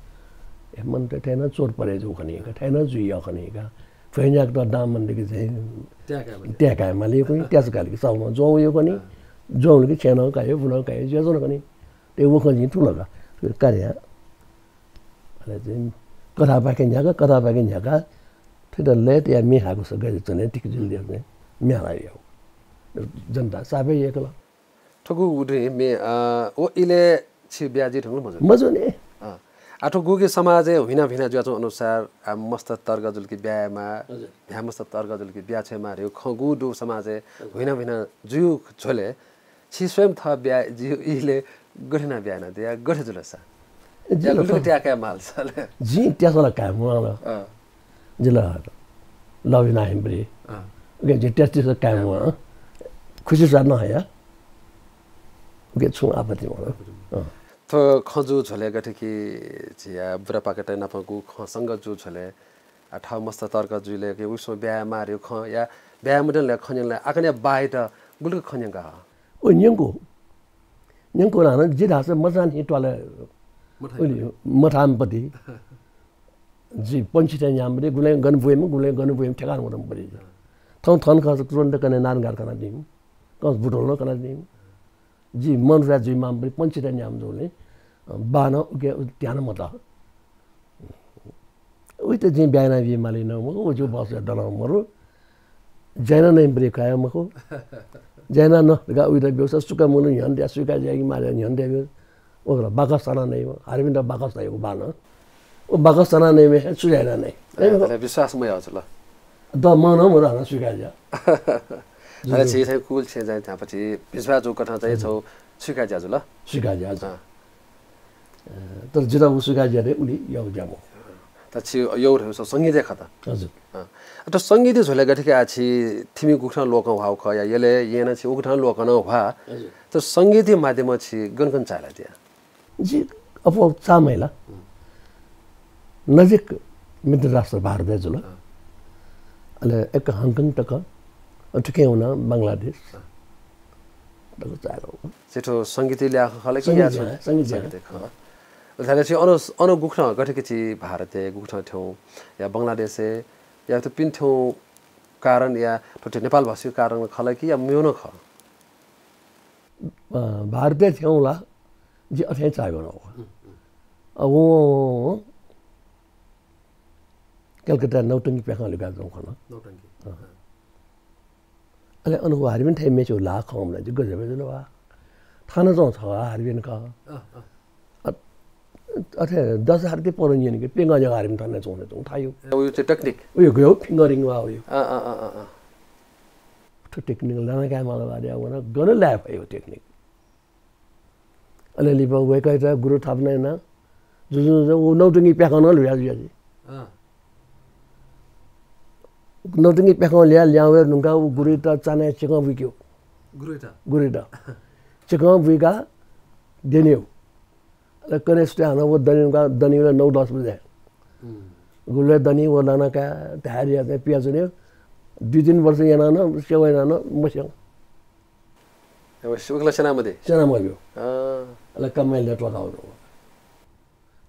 ए, मनूतय् थथे नं चोट परे जू खनी का, थथे नं जुइ यः खनी का। भ्वय् न्याकेत दां मन्त कि चाहिँ त्याकाये माली। त्याकाये माली, कुन्हु त्याचा काल कि सालमा ज्वं वइ खनी। अँ। ज्वं वल कि छेँनं काइ, बुनं काइ, जुयाच्वन खनी। ते व खँ जिं थुल का। कार्य। अले चाहिँ कथापाखे न्ह्याका, कथापाखे न्ह्याका, थुइत लय्‌त या म्ये हाकु स गथे च्वने ठीक जुल दे चाहिँ म्ये हालाय् याउ। जनता सापय् एकल। थुगु उदि म्ये, अ, व इलय् छि ब्याहा जुइ धुंकल मजू? मजू नि। अँ। आ, थुगुकी समाजय् हुइना हुइना जुयाच्वं अनुसार, आ, मस्त तर्क जुल कि ब्याहा यायेमाः, हजुर। म्ह्याय् मस्त तर्क जुल कि ब्याहा छ्वयेमाः धइगु खँ गु दु समाजय् हजुर। हुइना हुइना जुइगु झ्वलय् छि स्वयं थः ब्याहा जुइगु इलय् गथे यानाः ब्याहा यानादिया, गथे जुल सा? जिं या गुलि ला त्याका काये माल सा ले? जिं त्याचा ला काये म्वाल। अँ। जिं ला love याना हिंपरि। अँ। उके जिं त्याचा काये म्वाल। खुसी स्वाद नं हया। उके छुं आपत्ति मखु। अँ। थ्व खँ जू झ्वलय् गथे कि झिया बुरापाखेत नाप गु खँ संगत जू झ्वलय्, आ, थः मस्त तर्क जुइबलय् कि उकिसं ब्याहा यायेमाः धइगु खँ या ब्याहा याये मते धइगु खँ न्यंबलय् आः कन्हय् बाःयात गुलि खँ न्यंका हः? ओ न्यंकू। न्यंकू ला हानं जि धाःसा मचां हि त्वालय् मथां उलि मथां पति। जि पंक्षी थें न्याम्ह पति, गुबलें गन ब्वइम्ह, गुबलें गन ब्वइम्ह ठेकान मदुम्ह पति। थौं थन खःसा तुरुन्त कन्हय् नारायणघाट कनादीम्ह, कंस बुटवल नं कनादीम्ह। जि मनूया जुइमाःम्ह पति, पंक्षी थें न्याम्ह जूगुलिं, अ, बाःनं उके ध्यान मत। उइत जिं ब्याहा यानाबी माली नं मखु, व जिगु वंशया दलं मरु। ज्या याना नइम्ह पति काय् मखु। ज्या याना न धकाः उइत ब्यूसा सुका मनू न्ह्यःने तयाः स्वीकार याये कि माःगु न्ह्यःने तयाः ब्यू। व ला बाकस ताना नइम्ह, हारिपिन्त बाकस तइगु बाःनं। व बाकस ताना नइम्ह हे छु ज्या याना नइ। अले विश्वास मयाः जुल। द मनं मदु हानं स्वीकार या। अले झी चाहिँ कुल छेँ चाहिँ न्हापा झी बिचभा जूगु कथं चाहिँ हजुर। छौ स्वीकार या जुल। स्वीकार या जुल। अँ। अ, तर जितः व स्वीकार याये उलि यःगु ज्या मखु। तर छि यःगु धइगु संगीत हे खः त। हजुर। अँ। तर संगीत झ्वलय् गथे कि आः छि थिमि गुकथं लोकं ह्वाःगु खः या यलय् येँनं छि उकथं लोकं नं ह्वाः। हजुर। तर संगीत माध्यमं छि गन गन चाःहिलादिया? जि अप्वः चाःम्ह हे ला। हम्म। नजिक मित्र राष्ट्र भारतय् जुल। अँ। अले एक हङकङ तक, अ, थुकिं हुना बंगलादेश। अँ। तक चाःहिला। छि थ्व संगीत ल्याखं खः ला कि संगीत या छु? ल्याखं, संगीत ल्याखं। संगीत खः। अले धाःसा छि अन, अन गुकथं गथे कि छि भारतय् गुकथं थ्यंगु या बंगलादेशय् या थ्व पिने थ्यंगु कारण या थ्व नेपाल भाषाया कारण खः ला कि या मेगु नं खः? अ, भारतय् थ्यंगु ला, जि अथें चाःगु नं खः। अ, वं कलकत्ता नौटंकी प्याखं लिकाच्वंगु खन। नौटंकी। अँ। अले अन व हार्बिन थाय् मेच्यौ ला खंबलय् जि गजब जुल वा। थाना च्वं छ हार्बिन का। अँ, अँ। अ-, अथे दस हात ति पर न्यन कि प्यंगः जक हार्बिन थाना च्वं च्वं थायु। ए, उयो चाहिँ technique। उयो गयो fingering वा उयो। अँ, अँ, अँ, अँ, अँ। थ्व technique लाना काये माल वा दे वन गन लाये फयो technique। अले लिपा वय्कःयात गुरु थापना याना, जुजुं व नौटंकी प्याखं नं ल्हुया जुया जि। अँ। नौटंकी प्याखं ल्हुया ल्याहां वये धुंकाः व गुरुयात चान्हय् चिकं बुइक्यु। गुरुयात? गुरुयात। चिकं बुइकाः द्यनीयु। अले कन्हय् सुथय् हानं व दनी धुंकाः दनीबलय् नौ दस बजे। हम्म। गुरुले दनी व लाना काये धाय् रिया चाहिँ पियाच्वनीयु। दुई तीन वर्ष यानाः नं सेवा यानाः नं मस्यं। अब उकिला सेनापति? सेनापति हो। अँ। अले कम्माइ ल्याः त्वःताः वल।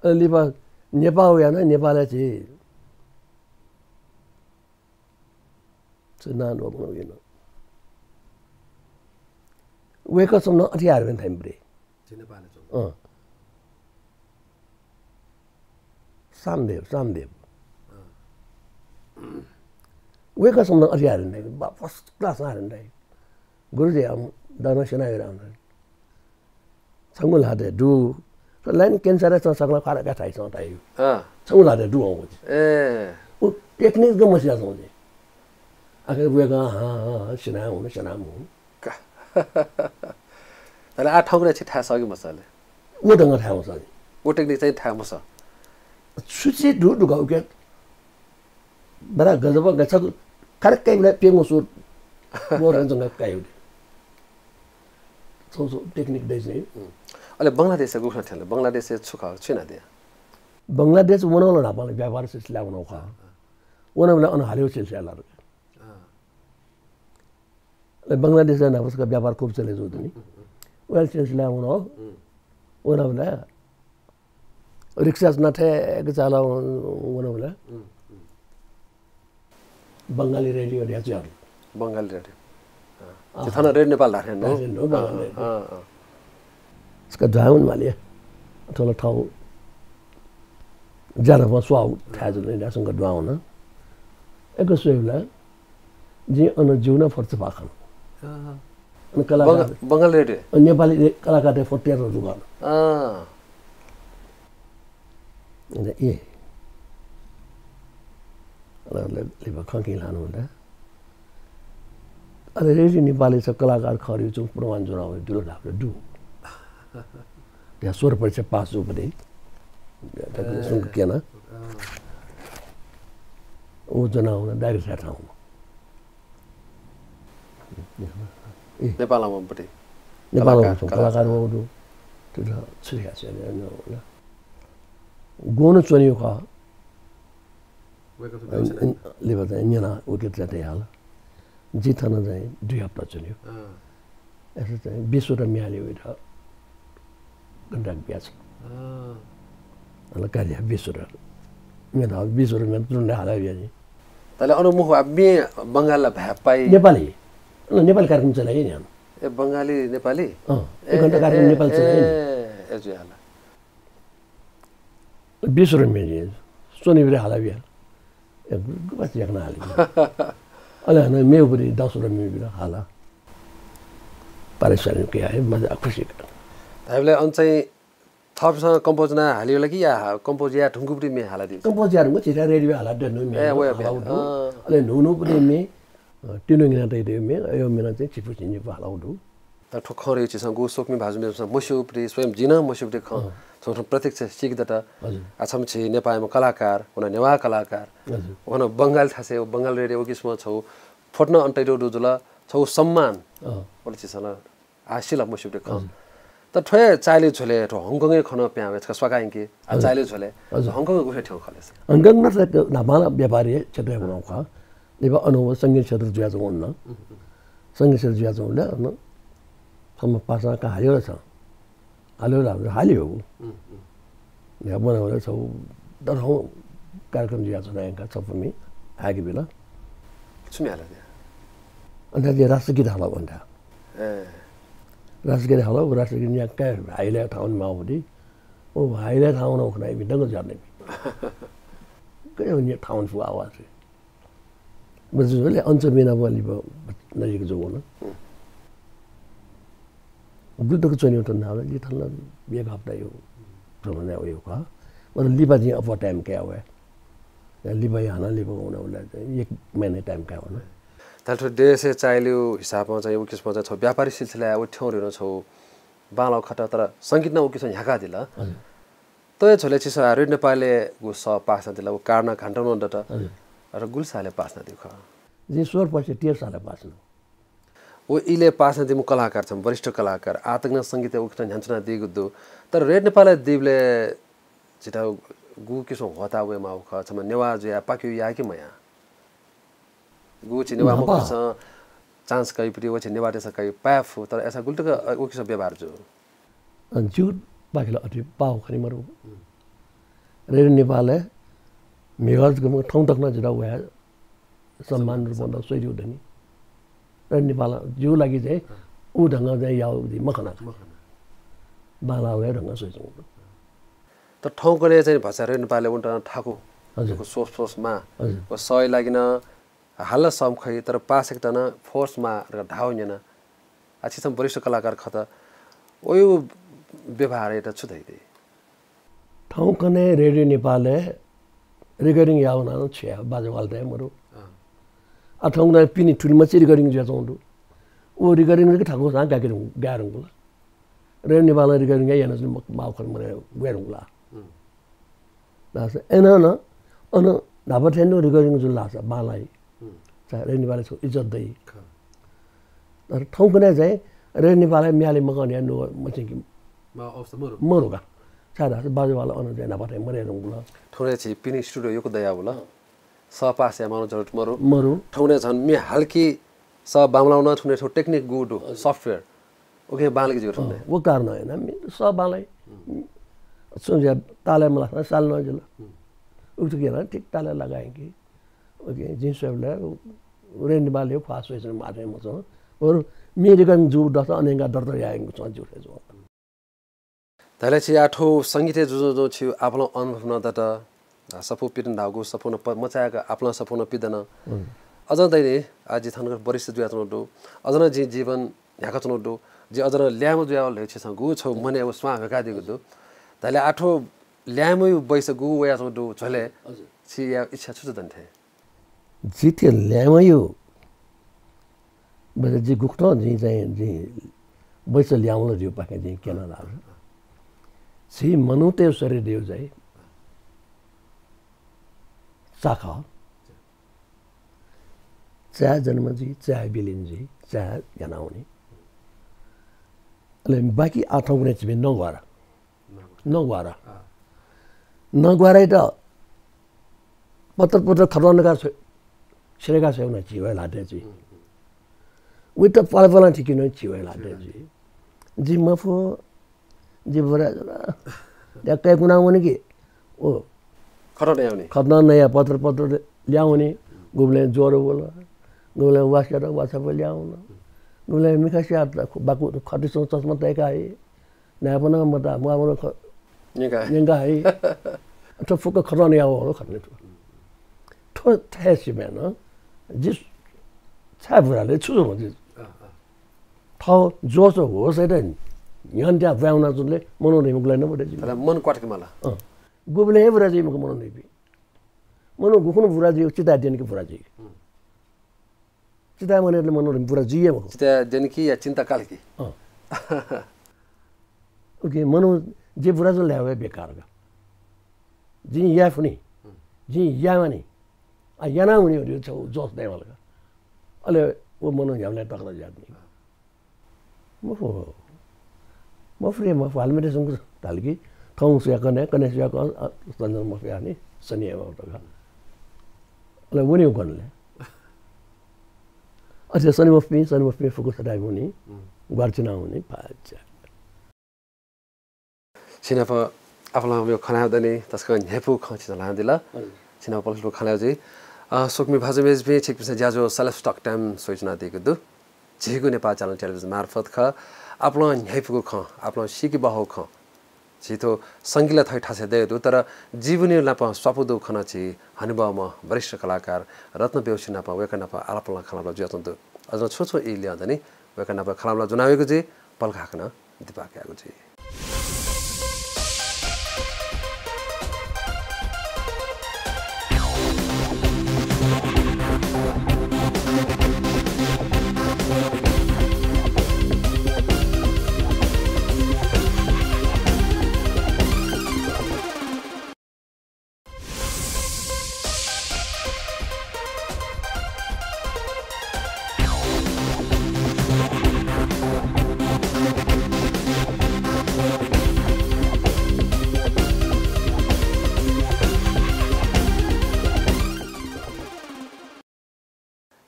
अले लिपा नेपाः वयाः नं नेपालय् झी छु नां दु वं नं। वय्कःसम्म नं अथे हार्बिन थाइम्ह ब्रे। झी नेपालय् च्वंगु। अँ। सामदेव, सामदेव। अँ। वय्कःसम्म नं अथे हार्बिन थाइ, बा-, first class हार्बिन थाइ। गुरुजी, अम, दन सेना विराम। छंगु ल्हातय् दु। line cancer-य् च्वं सकल खारका थाइ च्वं थाइ। अँ। छंगु ल्हातय् दु हं। ए। उ technique ग मसिया च्वं जि। आखिर वय्कः हां, हां, हां, सिनाः हुन, सिनाः हुन। का। अले आः थौंकन्हय् छि थाय् सः कि मसः ले? व ढंग थाय् मसः जि। व technique चाहिँ थाय् मसः। सुचि दु दुगा उके। बडा गजब गच्छा खारक काइबलय् प्यंगू सुर। व ढंग जंगा काइ उके। छौ छौ technique दइ चाहिँ। हम्म। अले बंगलादेशय् गुखना थ्यंले? बंगलादेशय् छु खः, छु यानादिया? बंगलादेश वनवल न्हापां व्यापार सिलसिला वनौ खः। वनवल अन हालेउ सिलसिला लार। अँ। अले बंगलादेशय् न्हापा छकः व्यापार खूब चले जू दनि। वया सिलसिला वनौ। हम्म। वनवल रिक्सा च्वना थेक चाल वनवल। हम्म, हम्म। बंगाली रेडियो ध्याचु यात। बंगाली रेडियो। अँ। अँ। थन रेडियो नेपाल धारे नो? धारे नो, बंगाली रेडियो। अँ, अँ। छकः दुहां वनेमाली। थ्व ला थौ ज्यानफं स्वाउ थाय् जुल नि, ल्यासंक दुहां वन। एक स्वयेबलय् जिं अन जिगु नं फोटो छपा खन। अँ। अन कलाकार बंग-, बंगाली रेडियो? अ, नेपाली रे-, कलाकारतय् फोटो तयार जुल। अँ। अन ए। अन ले-, लिपा खँ किं ल्हानावल। अले रेडियो नेपालय् छ कलाकार खः धइगु छुं प्रमाण ज्वनावल, दुल धाःबलय् दु। त्या स्वर परीक्षा पास जूगु पति। त्या ए। सुंक क्यना। अँ। व ज्वनावन direct थाय् वन। ए। नेपालं वंपति। नेपालं कलाकार, वंपति, कलाकार। कलाकार वंपति। त्यो त छु यासे, गुण च्वनीगु खः। वय्कः थ्व अ, व्यवसाय अ, लिपा चाहिँ न्यना, उके चाहिँ तयाहल। जि थन चाहिँ दुई हप्ता च्वनीगु। अँ। अथे चाहिँ बिस वटा म्ये हालेगु त contract बियाच्वन। अँ। अले कार्य बिस वटा म्ये, बिस वटा म्ये तुरुन्त हालाबिया नि। ताले अन मखु, अब म्ये बंगाली ला भाय् पाइ? नेपाली। अँ, नेपाली कार्यक्रम चलाइ नि। ए, बंगाली, नेपाली? अँ, एक घण्टा कार्यक्रम नेपाली चलाइ नि। ए, ए, जुयाला। बिस वटा म्ये च्वनीबलय् हालाबिया। ए, गु-, गुबास याकनं हाले। अले हानं मेगु पति दस वटा म्ये बिल, हाला। पारिश्रमिक याये, मजा खुसी। धाइबलय् अन चाहिँ थःपिसं compose याना हालियो ला कि या हा-, compose याये धुंकूपति म्ये हालादियो? Compose याये धुंकू, झीथाय् रेडियो हालादियो, म्ये ए, वया हालाउ म्ये। दु। अँ। अले न्हू न्हूपति म्ये, अ, तिनुंगिना तइतय् म्ये, अयो म्ये नं चाहिँ झिपु झिंनिपु हालाउ दु। तर थ्व खँ रे झीसं गु स्वकुमि भाजु मय्जुपिन्सं मस्यूपति, स्वयं जिं नं मस्यूपति खँ, अँ। थौं थौं प्रत्यक्ष सीके दत। हजुर। आ, छम्ह झी नेपाःम्ह कलाकार, व नं नेवाः कलाकार, हजुर। व नं बंगाली थासय्, बंगाली रेडियो व किसिमं छौ फोटो नं अन तइतय् दु जुल, छौ सम्मान, अँ। व नं झीसं नं आः सिल मस्यूपति खँ। हजुर। तर थ्व हे चाय्‌लय् झ्वलय् थ्व हङकङय् खँ नं पिहां वये छकः स्वाकाय् यंके, आ, हजुर। चाय्‌लय् झ्वलय्, हजुर। हङकङय् गुथे थ्यंगु खः ले? हङकङ नं थ्व न्हापां ला व्यापार हे क्षेत्रय् वनागु खः। लिपा अन व संगीत क्षेत्र जुयाच्वंगु नं। संगीत क्षेत्र जुयाच्वंगु नं, अन छम्ह पासां का हाल्यो ला छं? हाल्यो ला, हाल्यो। हम्म, हम्म। या वनावल छौ दथौं कार्यक्रम जुयाच्वन यंका छपु म्ये हाय्‌के बिल। छु म्ये हालादिया? अन जिं राष्ट्रगीत हालाउ अन। ए। राष्ट्रगिरी हल, राष्ट्रगिरी न्या काय हाइले थावन मावदी। ओ हाइले थावन ओखना इबी दंग जर्ने। कयो न्या थावन फु आवाज। बस जुले अंच बिना बली ब नजिक जो वन। गुल तक चोनी त नाव जी थन एक हप्ता यो भ्रमण यो का। मतलब लिपा जी अप टाइम क्या हुआ। लिपा यहाँ ना लिपा होना वाला एक महीने टाइम क्या होना। ताल थो देश से चाइल्यु हिसाबमा चाहिँ उ किसिममा चाहिँ थो व्यापारी सिलसिला उ ठ्यौँ रिन छौ बांलाउ खत तर संगीत न उ किसिम ह्याका दिल। हजुर। तय झोले छिसं रेडियो नेपालय् गु सः पास दिल उ कारणा घण्टा नं दत। हजुर। र गुल साले पास दिउ ख। जी स्वर पछि तेर साले पास न। उ इले पास दिमु कलाकार छम वरिष्ठ कलाकार आतक न संगीत उ किसिम ह्यान्चना दिगु दु। तर रेडियो नेपालय् दिबले जिता गु किसिम होता वे माउ ख छम नेवा जुया पाक्यु या कि मया। गु छि नेवा न्हापा। मखुस चान्स कइपुटी व छि नेवा देश कइ पायफु, तर ऐसा गुल तक, अ, उ किसिम व्यवहार जु। अ, ज्यू बाकिला अति पाउ खनि मरु। रेडियो नेपालय् मेघाज गम ठौं तक न जिता वया सम्मान रूपमा सोइदिउ धनी। रेडियो नेपाल ज्यू लागि चाहिँ उ ढंग चाहिँ याउ दि मखना। मखना। बांला वया ढंग सोइदिउ। त ठौंकने चाहिँ भाषा रेडियो नेपालय् उन्ट ठाकु। हजुर। सोस, सोस मा। हजुर। व सय लागिन हाल सम खइ, तर पासेक तन फोर्स मा र धाव न्यना। आ छिसम वरिष्ठ कलाकार खत। ओयु व्यवहार एत छु धइदे? ठौंकने रेडियो नेपालय् रिकर्डिङ यावना छु या बाजा वाल दे मरु। अँ। आ ठौंकने पिनि ठुली मछि रिकर्डिङ जुया चौंदु। ओ रिकर्डिङ रिक ठाकु सा गाके गायरंगु ला। रेडियो नेपाल रिकर्डिङ याना जुन माउ खन मरे गयरंगु ला। हम्म। दास एन न अन धापा थेनु रिकर्डिङ जुन लासा बांलाइ। हम्म। चा रेडियो नेपाल छौ इज्जत दइ। खा। तर ठौंकने चाहिँ रेडियो नेपाल म्याले मकन या नु मछि कि मा अवस्था मरु। मरु का। चा दास बाजु वाला अन चाहिँ धापा थे मरे रंगु ला। ठौंकने छि पिनि स्टुडियो योक दया होला। सः पास या मानु जरुरत मरु। मरु। ठौंकने झन मे हल्की सः बांलाउ न ठौंकने ठौ टेक्निक गु दु, हजुर। सफ्टवेयर। ओके बांलाइ कि जिउ ठौंकने। अँ, वो कारण है ना, मे सः बांलाइ। हम्म। सुन या ताले मला साल न जिल। हम्म। उक्त के ना, ठीक ताले लगाए कि। ओके, जिन सब ले रेन बाले फास वैसे मारे मत। और मेरे कन जु दस अनेगा दर्द या इंग छ जु है जो। धैले छि आठो संगीतय् जुजुं जुं छि आपालं अनुभव न दत। आ, सफू पिदन धाःगु सफू न प-, मचाय्क आपालं सफू न पिदन। हम्म। अझ दैनि, आ, जि थनक वरिष्ठ जुयाच्वनु दु। अझ न जि जीवन न्ह्याकाच्वनु दु। जि अझ न ल्याय्म्ह जुयावल हे छिसं गु छौ मनय् व स्वां ह्वेकादीगु दु। धैले आठो ल्याय्म्हयु बैस गु वयाच्वनु दु झ्वले हजुर। छि या इच्छा छु छु दन थे? जि थें ल्याय्म्हयु बैस जि गुकथं जि चाहिँ जि बैस ल्याय्म्हल जिउ पाखें जि केना लाल। छि मनूतय् शरीर देउ जाइ। चाखः। चाहे जन्म जुइ, चाहे बिलिन जुइ, चाहे घ्यानावनी। अले बाकी आठौं गुणे छिमे नग्वारा। नग्वारा। अँ। नग्वाराइत पत्र पत्र खतरनाक छ-, छ्यलेका छ्यउन झिवय् लाते जुइ। हम्म, हम्म। उइत पालपाला थिकिन झिवय् लाते जुइ। जि मफु, जि बुरा जुल। या कय्कुना वने कि, ओ। खतना नयावने। खतना नया पत्र पत्र ल्यावने, गुबलें ज्वर वल, गुबलें वास्यात वाछाप ल्यावन, गुबलें मिखा स्यात बाकु खतिसं चस्मा तय्का है। नाय्पनं मता, मुहापनं ख-, न्यंका है। न्यंका है। थ्व फुक्क खतम याव हो खतने थ्व। थ्व थाय् सिमाय् नं, जि छाय् बुरा ले छु जुल जि। अँ, अँ। थव जोश होश है त न्ह्यन त्या ब्वाउना जुनले मनो धैमुगु लाइन बडे जि। तर मन क्वाटके माला। अँ। गुबलें हे बुरा जुइ मखु मनो धैपि। मनो गुखुन बुरा जुइ, चिताय् द्यन कि बुरा जुइ। हम्म। चिताय् मने मनो बुरा जुइए मखु। चिताय् द्यन कि या चिन्ता काल कि? अँ। ओके, मनो जे बुरा जुल ल्यावे बेकार का। जिं याये फुनि। जिं याये मानि। आ, याना मुनि हो, छौ जोश दे वाला का। अले वो मनो ह्यामले तकला जात नि। मफु। मफु रे, मफु। हाल मेरे संग ताल कि थौं सुया कने, कने सुया कने, अ, संजन मफु यानी, सनी है मफु तक। अले वनी उगन ले। अच्छा, सनी मफु पि, सनी मफु पि फुकु सदाइ वनी। हम्म। ग्वार चिना वनी, पाचा। छिनाप आपालं मेगु खँ ल्हायेगु दनि, तसकं न्ह्यइपु खँ छिं ल्हानादिल। हजुर। छिनाप पलख पलख खँ ल्हायेगु जुइ। अ, स्वकुमि भाजु मय्जुपिं, छिकपिन्सं ज्याझ्वः Celebs Talk Time स्वयाच्वनादीगु दु। झीगु नेपाल channel television मार्फत खः। आपालं न्ह्याइपुगु खँ, आपालं सीके बाःगु खँ, झी थ्व संगीत ला थथे थासय् दये दु, तर जीवनया नाप स्वापू दु खँ नं झी हनेबहःम्ह वरिष्ठ कलाकार रत्न बेहोसी नाप वय्कः नाप आलाप ला खँल्हाबल्हा जुयाच्वंगु दु। अझ नं छुं छुं ई ल्यं दनि, वय्कः नाप खँल्हाबल्हा ज्वनावयेगु जुइ, पलख हाकनं दिपाः कयागु जुइ।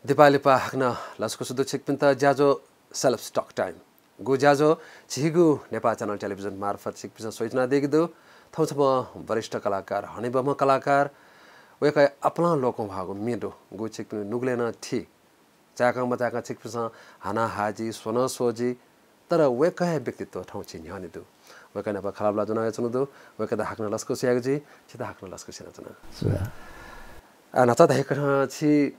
दिपाः लिपा हाकनं लसकुस दु छिकपिन्त ज्याझ्वः Self Talk Time। गु ज्याझ्वः झीगु नेपाल च्यानल टेलिभिजन मार्फत छिकपिन्सं स्वयाच्वनादीगु दु। थौं छम्ह वरिष्ठ कलाकार, हनेबहःम्ह कलाकार, वय्कःया आपालं लोकंह्वाःगु म्ये दु, गु छिकपिनि नुगलय् नं थी। चाय्कं मचाय्कं छिकपिन्सं हानं हाः जी, स्वनं स्वः जी, तर वय्कःया व्यक्तित्व थौं झी न्ह्यःने दु। वय्कः नाप खँल्हाबल्हा ज्वनावयाच्वनागु दु, वय्कःयात हाकनं लसकुस यायेगु जुइ, छित हाकनं लसकुस यानाच्वना। सुभाय्। आ, न्हाचः धयाकथं छि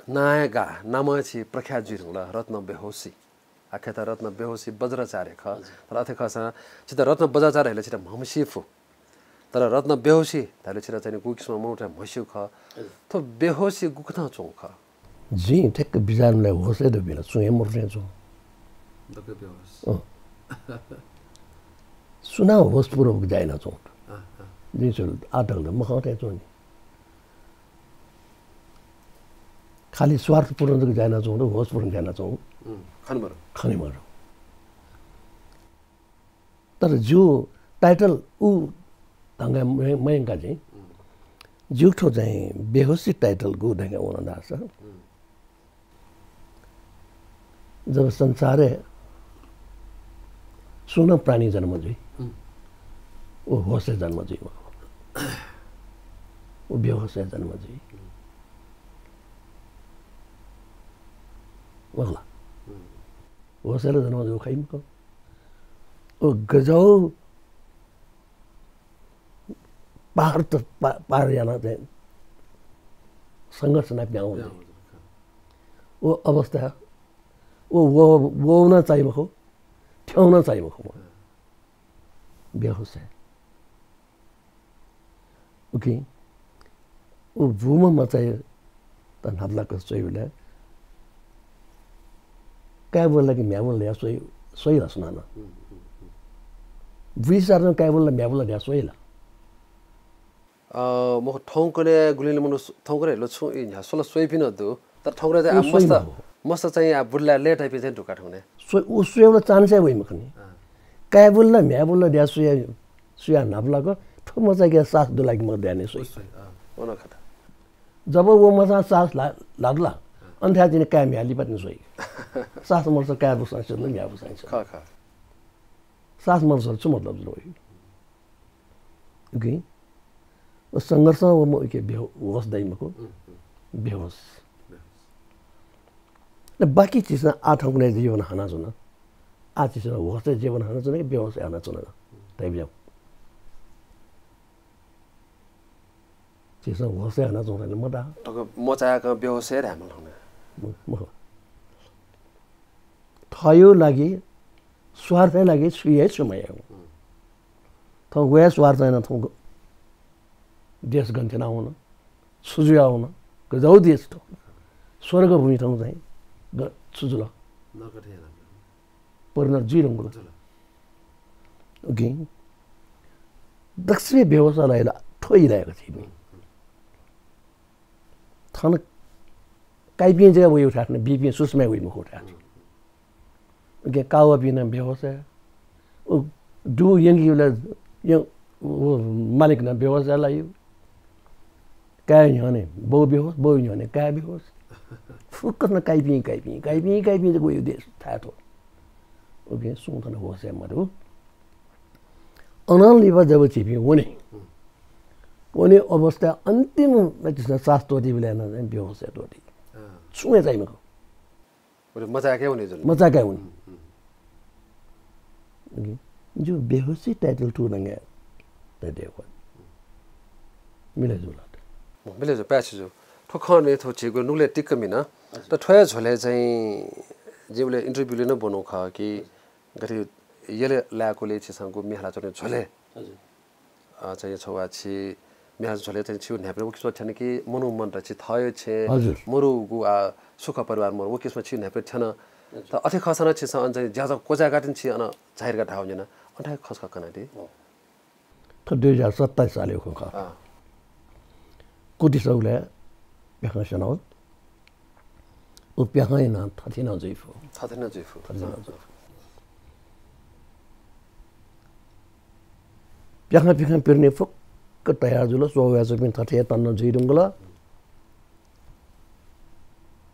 नांया गा, नामं छि प्रख्यात जुइधुंकल, रत्न बेहोसी। आख्यात रत्न बेहोसी वज्राचार्य खः। हजुर। तर अथे खःसां छित रत्न वज्राचार्य धायेबलय् छित म्हमसी फु। तर रत्न बेहोसी धायेबलय् छित चाहिँ गुगु किसिमं मनूतय्सं म्हस्यूगु खः। हजुर। थ्व बेहोसी गुकथं च्वंगु खः? जिं ठ्याक्क बिचाः यानाबलय् होसय् दु बिना, सुं हे मरु थें च्वं। दक्व बेहोस। अँ। सुनां होसपूर्वक ज्या यानाच्वं। अँ, अँ। जिं छु आः तक ला मखं थें च्वं नि। खालि स्वार्थपूर्ण जक ज्या यानाच्वं दु, होसपूर्ण ज्या यानाच्वं। उम्, खने मरु। खने मरु। तर जिगु title उ ढंगय् मयं-, मयंका जिं। उम्। जिगु थ्व चाहिँ बेहोसी title गु ढंगय् वन धाःसा। उम्। जब संसारय् सुं नं प्राणी जन्म जुइ, उम्। व होसय् जन्म जुइ मखु। व बेहोसय् जन्म जुइ। उम्। मखु ला? उम्। होसय् ला जन्म जू खइ मखु। व गज्याःगु पहाड त पा-, पार याना चाहिँ संघर्ष याना पिहां वंगु जुइ। पिहां वंगु जुइ। व अवस्था, व, व, वःगु नं चाइ मखु, थ्यंगु नं चाइ मखु। अँ। बेहोस हे। उकिं व बूम्ह मचायात न्हापालाक स्वइबलय् काय् ब्वल ला कि म्ह्याय् ब्वल ला धयाः स्वइ, स्वइ ला सुनानं? बुइसारं काय् ब्वल ला म्ह्याय् ब्वल ला धयाः स्वइ ला? अ, मखु, थौंकन्हय् गुलिं मनू सु-, थौंकन्हय् ला छुं ई न्ह्याः स्वल स्वइपिं नं दु। तर थौंकन्हय् चाहिँ उ आ स्वइ मस्त, मखु। मस्त चाहिँ आ बुल्लाय् लय्ताइपिं चाहिँ दु का थौंकन्हय्। स्वइ, उ स्वयेबलय् chance हे वइ मखु नि। अँ। काय् ब्वल ला म्ह्याय् ब्वल ला धयाः स्वया, स्वयाः न्हापालाक थ्व मचायाके सास दु ला कि मदु धयाः नि स्वइ। उ स्वइ, अँ, व नं खः। जब व मचां सास ला-, ल्हात ला, अन थाय् तिनि काय् म्ह्याय् लिपा तिनि स्वइ। सास मदुसा काय् बूसां स्यत ला म्ह्याय् बूसां स्यत। खः, खः। सास मदुसा छु मतलब जुल वइ? उकिं व संघर्षं व म उके बेहो-, होस दइ मखु। उम्, उम्। बेहोस। बेहोस। न बाकी झीसं आः थौंकन्हय् जीवन हानाच्वन। आः झीसं होसय् जीवन हानाच्वन कि बेहोसय् हानाच्वन? उम्। धयाबिज्याहुँ। झीसं होसय् हानाच्वंगु ला मताः। थौंकन्हय् मचाय्कं बेहोसय् धायेमाल थौंकन्हय्। म-, मखु। थःगु लागि, स्वार्थया लागि छुं हे छु मयायेगु। उम्। थौं व हे स्वार्थ यानाः थौं देश गन थ्यना वन, छु जुया वन, गज्याःगु देश थौं। स्वर्गभूमि थौं चाहिँ ग-, छु जुल? नरक थें याना। परिणत जुइधुंकल। जुल। उकिं दक्वसिबें बेहोस लाइ ला, थ्व ई लाय् का झीपिं। थन काइपिं जक वइ उथाय्, थन बीपिं सुसमाय् वइ मखु उथाय्। उकिं कावःपिं नं बेहोस हे। उ दु यंकी ला, यं-, उ मालिक नं बेहोस हे लाइ। काय् न्ह्यःने बौ बेहोस, बौ न्ह्यःने काय् बेहोस। फुक्कं काइपिं, काइपिं, काइपिं, काइपिं जक वइ देश थाय् थ्व। उकिं सुं थन होसय् मदु। अनं लिपा जब झीपिं वने, वने अवस्था अन्तिम नकतिनि सास त्वःतीबलय् नं चाहिँ बेहोसय् त्वःती। अँ। छुं हे चाइ मखु। उलि मचाय्क हे वने जुल। मचाय्क हे वने। उम्, उम्। जो बेहोसी टाइटल तू नंगे। मिले जुल। मिले जुल, पाय्छि जू। थ्व खँ नि थ्व झीगु नुगलय् टिक्क मिन। त थ्व हे झ्वलय् चाहिँ जिं उलि interview-लय् नं ब्वनागु खः कि गथे यलय् लाय्‌कुलिइ छिसं गु म्ये हालाच्वनागु झ्वलय्। अ, चाहिँ छगू छि म्ये हालाच्वनागु झ्वलय् चाहिँ छिगु न्हाय्‌पनय् व किसिमं थ्यन कि मनू मन्त छि थःगु छेँ, हजुर। मरुगु, आ, सुख परिवार मरु, व किसिमं छिगु न्हाय्‌पनय् थ्यन। हजुर। त अथे खःसा नं छिसं अन चाहिँ ज्याझ्वः क्वचाय्‌काः तिनि छि अन झाइधकाः धाःगु न्यना, अन थाय् खँ छकः कनादी। थ्व दुई हजार सत्ताइस सालया खँ खः। अँ। कुटिसगुलय् प्याखं स्यनागु। उ प्याखंया नं थथे नं जुइफु। थथे नं जुइफु। थथे नं जुइफु। प्याखं पिखं पिरने फुक्क तयार जुल, च्वः वयाच्वंपिं थथे हे तन्ना जुइ धुंकल।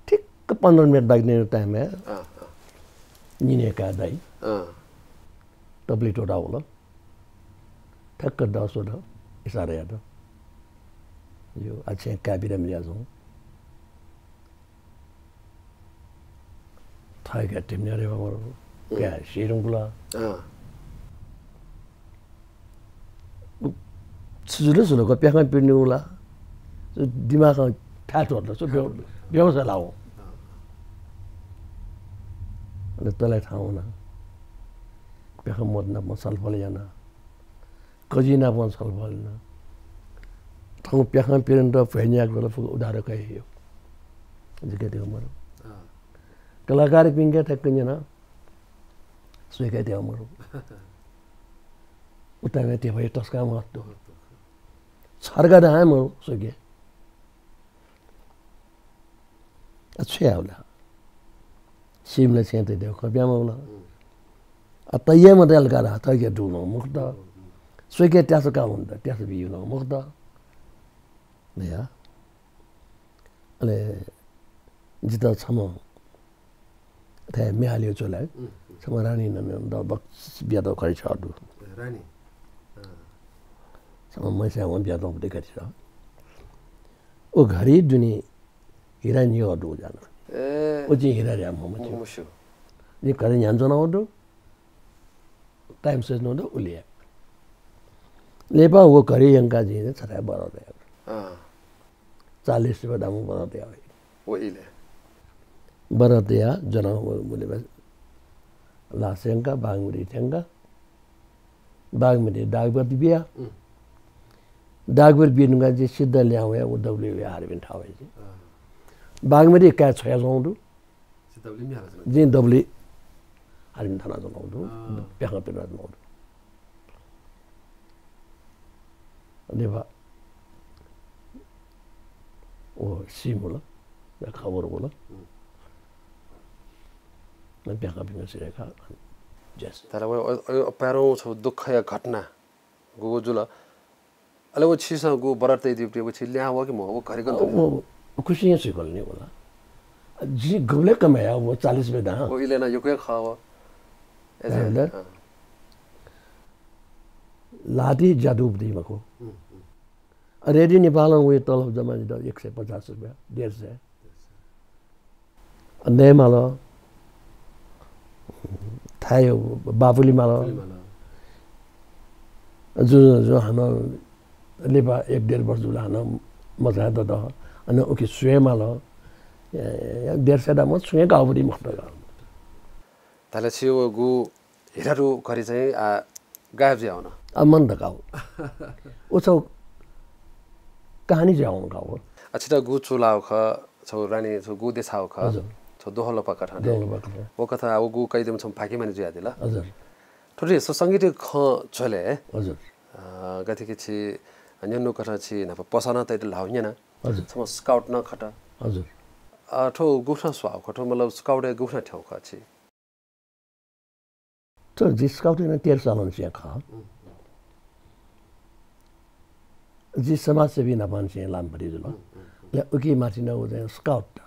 ठिक्क पन्ध्र मिनेट बाकी नं time-य् अँ, अँ। निने काय् दाइ। अँ। तबली त्वःता वल। ठ्याक्क दस वल, इसारा यात। यो, आ छेँ काय् बिदा मिले जुल। थः काय् धिमन्याः रे बाबा, हम्म। काय् सी धुंकल। अँ। उ, छु जुल, छु जुल, क प्याखं पिरने वल। छु दिमागं थाय् त्वःतल, छु बेहो-, बेहोस लाव। अँ। अले तले थाहां वना। प्याखं मत नाप छलफल याना। कजि नाप छलफल याना। थौं प्याखं पिरनेत भ्वय् न्यायेक वल, फुक्क उधारो कयाहयेगु। जिके देगु मरु। अँ। कलाकारपिन्के ठ्याक्क न्यना, सुइके देगु मरु। उतामे ध्यबाया तसकं महत्व। छर्गा दां हे मरु सुइके। आ, छु याये ला? सीम्ह ला छेँ तइदेगु खँ ब्याहा मवल। हम्म। आ, तइ हे मते ला का, तइके दु नं मखुत। हम्म, हम्म। सुइके त्यासा का वंत, त्यासा बी नं मखुत। नया। अले जितः छम्ह थथे म्ये हालेगु च्वलय्, हम्म, हम्म। छम्ह रानी नं द बक्स बियातःगु घडी छगू दु। रानी? अँ। छम्ह मय्‌सां वं बियातःगु घडी छगू। उ घडी दुने हिरा निगः दु जाना। ए। उ जिं हिरा र्‍याः म्हमस्यू। म्हमस्यू। जिं घडी न्ह्यानाच्वनागु दु। Time सोच्नु दु उलि। लिपा व घडी यंकाः जिं छथाय् बरत तयागु। अँ। चालिस रुपियाँ दामया बरत तयागु। व इलय्? बरत तयाः ज्वनाः व मुलिबा लास यंकाः बागमती थ्यंकाः बागमती डाकबत्ती बिया। उम्। डाकबत्ती बिया धुंकाः जिं सिधा लिहां वया व दबुलिइ वया हारिपिं थाहां वया जिं। अँ। बागमती काय् छ्वयाच्वंगु दु। जिं दबुलिइ म्ये हालाच्वना। जिं दबुलिइ हारिपिं थानाच्वनागु दु। अँ। प्याखं पिरनेत वनाच्वनागु दु। लिपा व सी मुल, खबर वल। उम्। प्याखं पिरनेत सिधय्‌काः ज्यासि। तर व, व, व अप्वःगु छगू दुःखया घटना गुगु जुल? अले व छिसं गु बरत तयादीगु व छि लिहां वः कि मवः? व घडी गन दु? व खुसिं हे सीकल नि वला। जिं गुबलें कमय् याः, व चालिस रुपियाँ दां। व इलय् नं यक्व हे खः व। ए, अँ। ल्हातिइ ज्या दुगु दी मखु। हम्म, हम्म। रेडियो नेपालं वया तलब जमा जितः एक सय पचास रुपियाँ, डेढ सय। नये माल, थाय् बाफुलि माल। बाफुलि माल। जुजुं, जुजुं हानं लिपा एक डेढ वर्ष जुल हानं मचाया दत। अन उखे स्वये माल। ए, डेढ सय दामं छुं हे गाःगु दइ मखुत। धाःसा छि व गु हिरा धुगु घडी चाहिँ, आ, गायब जुयावन। आ, मन्त का व। व छगू कहानी जुयावन का व। आ, छितः गु चूलाःगु खः, छगू रानी, छगू गु देछाःगु खः। हजुर। छगू दोहंलोपा कथं। दोहंलोपा कथं। व कथं, आ, व गु कयादीम्ह छम्ह भाग्यमानी जुयादिल। हजुर। थुलि स-, संगीतया खँ झ्वलय्, हजुर। अ, गथे कि छि न्यंन्यंगु कथं छि न्हापा पसः नं तयातःगु ल्हाः न्यना। हजुर। छम्ह scout नं खः। हजुर। अ, थ्व गुकथं स्वाःगु खः, थ्व मतलब scout-य् गुकथं थ्यंगु खः छि? थ्व जि scout यानाः तेह्र सालंनिसें खः। जि समाजसेवी नापंनिसें लामपति जुल। अले उकी माथि नं व चाहिँ scout।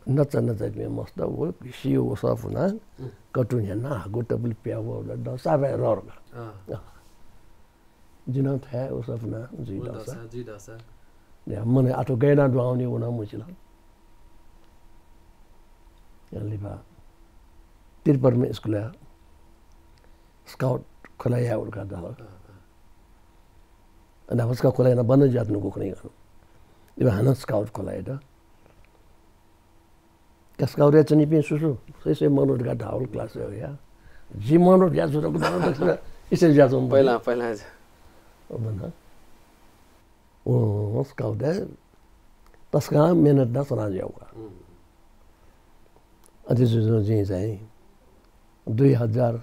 नचा नचापिं मस्त व सियो वसः फुना, कटु न्ह्याना, हाकु तबुलि प्या व द-, द-, साफय् रर। अँ। अँ। जि नं थाय् वसः फुना जुइ व दसा। दसा, जुइ दसा। या, मनय् आथो गय् यानाः दुहां वनी व नं मछिल। या, लिपा त्रिपरम्ह स्कुलय् स्काउट खोला याये उलका दल। अ, अ। अ, न्हापा स्काउट खोला याना बन्द जुयाच्वंगु खनी गानु। इबा हानं स्काउट खोला यात। का स्काउट याच्वनीपिं सुसु, सही सही मनोट का धावल क्लास हो या। जि मनोट या सुसु, इसे जुयाच्वं पहिला, पहिला। ओ बन्द। ओ, स्काउट हे तस्कं मेहनत नं सना जुयागु का। हम्म। अथे जुजुं जिं चाहिँ दुई हजार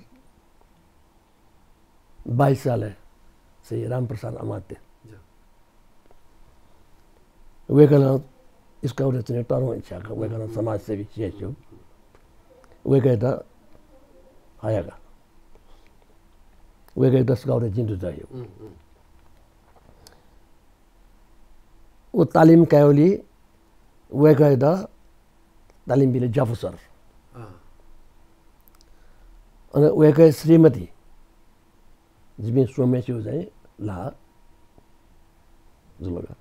बाइस सालय् श्री रामप्रसाद अमात्य। ज्यू। वय्कलं स्काउट याच्वने तःधं इच्छा का, वय्कलं हम्म। समाजसेवी सियाच्वं। वय्कःयात हया का। वय्कःयात स्काउट जिं दुत हया। हम्म, हम्म। व तालिम कायेवलि वय्कःयात तालिम बिले ज्यापु सर। अँ। अन वय्कःया श्रीमती जिपिं स्वम्हेसिगु चाहिँ ला जुल का।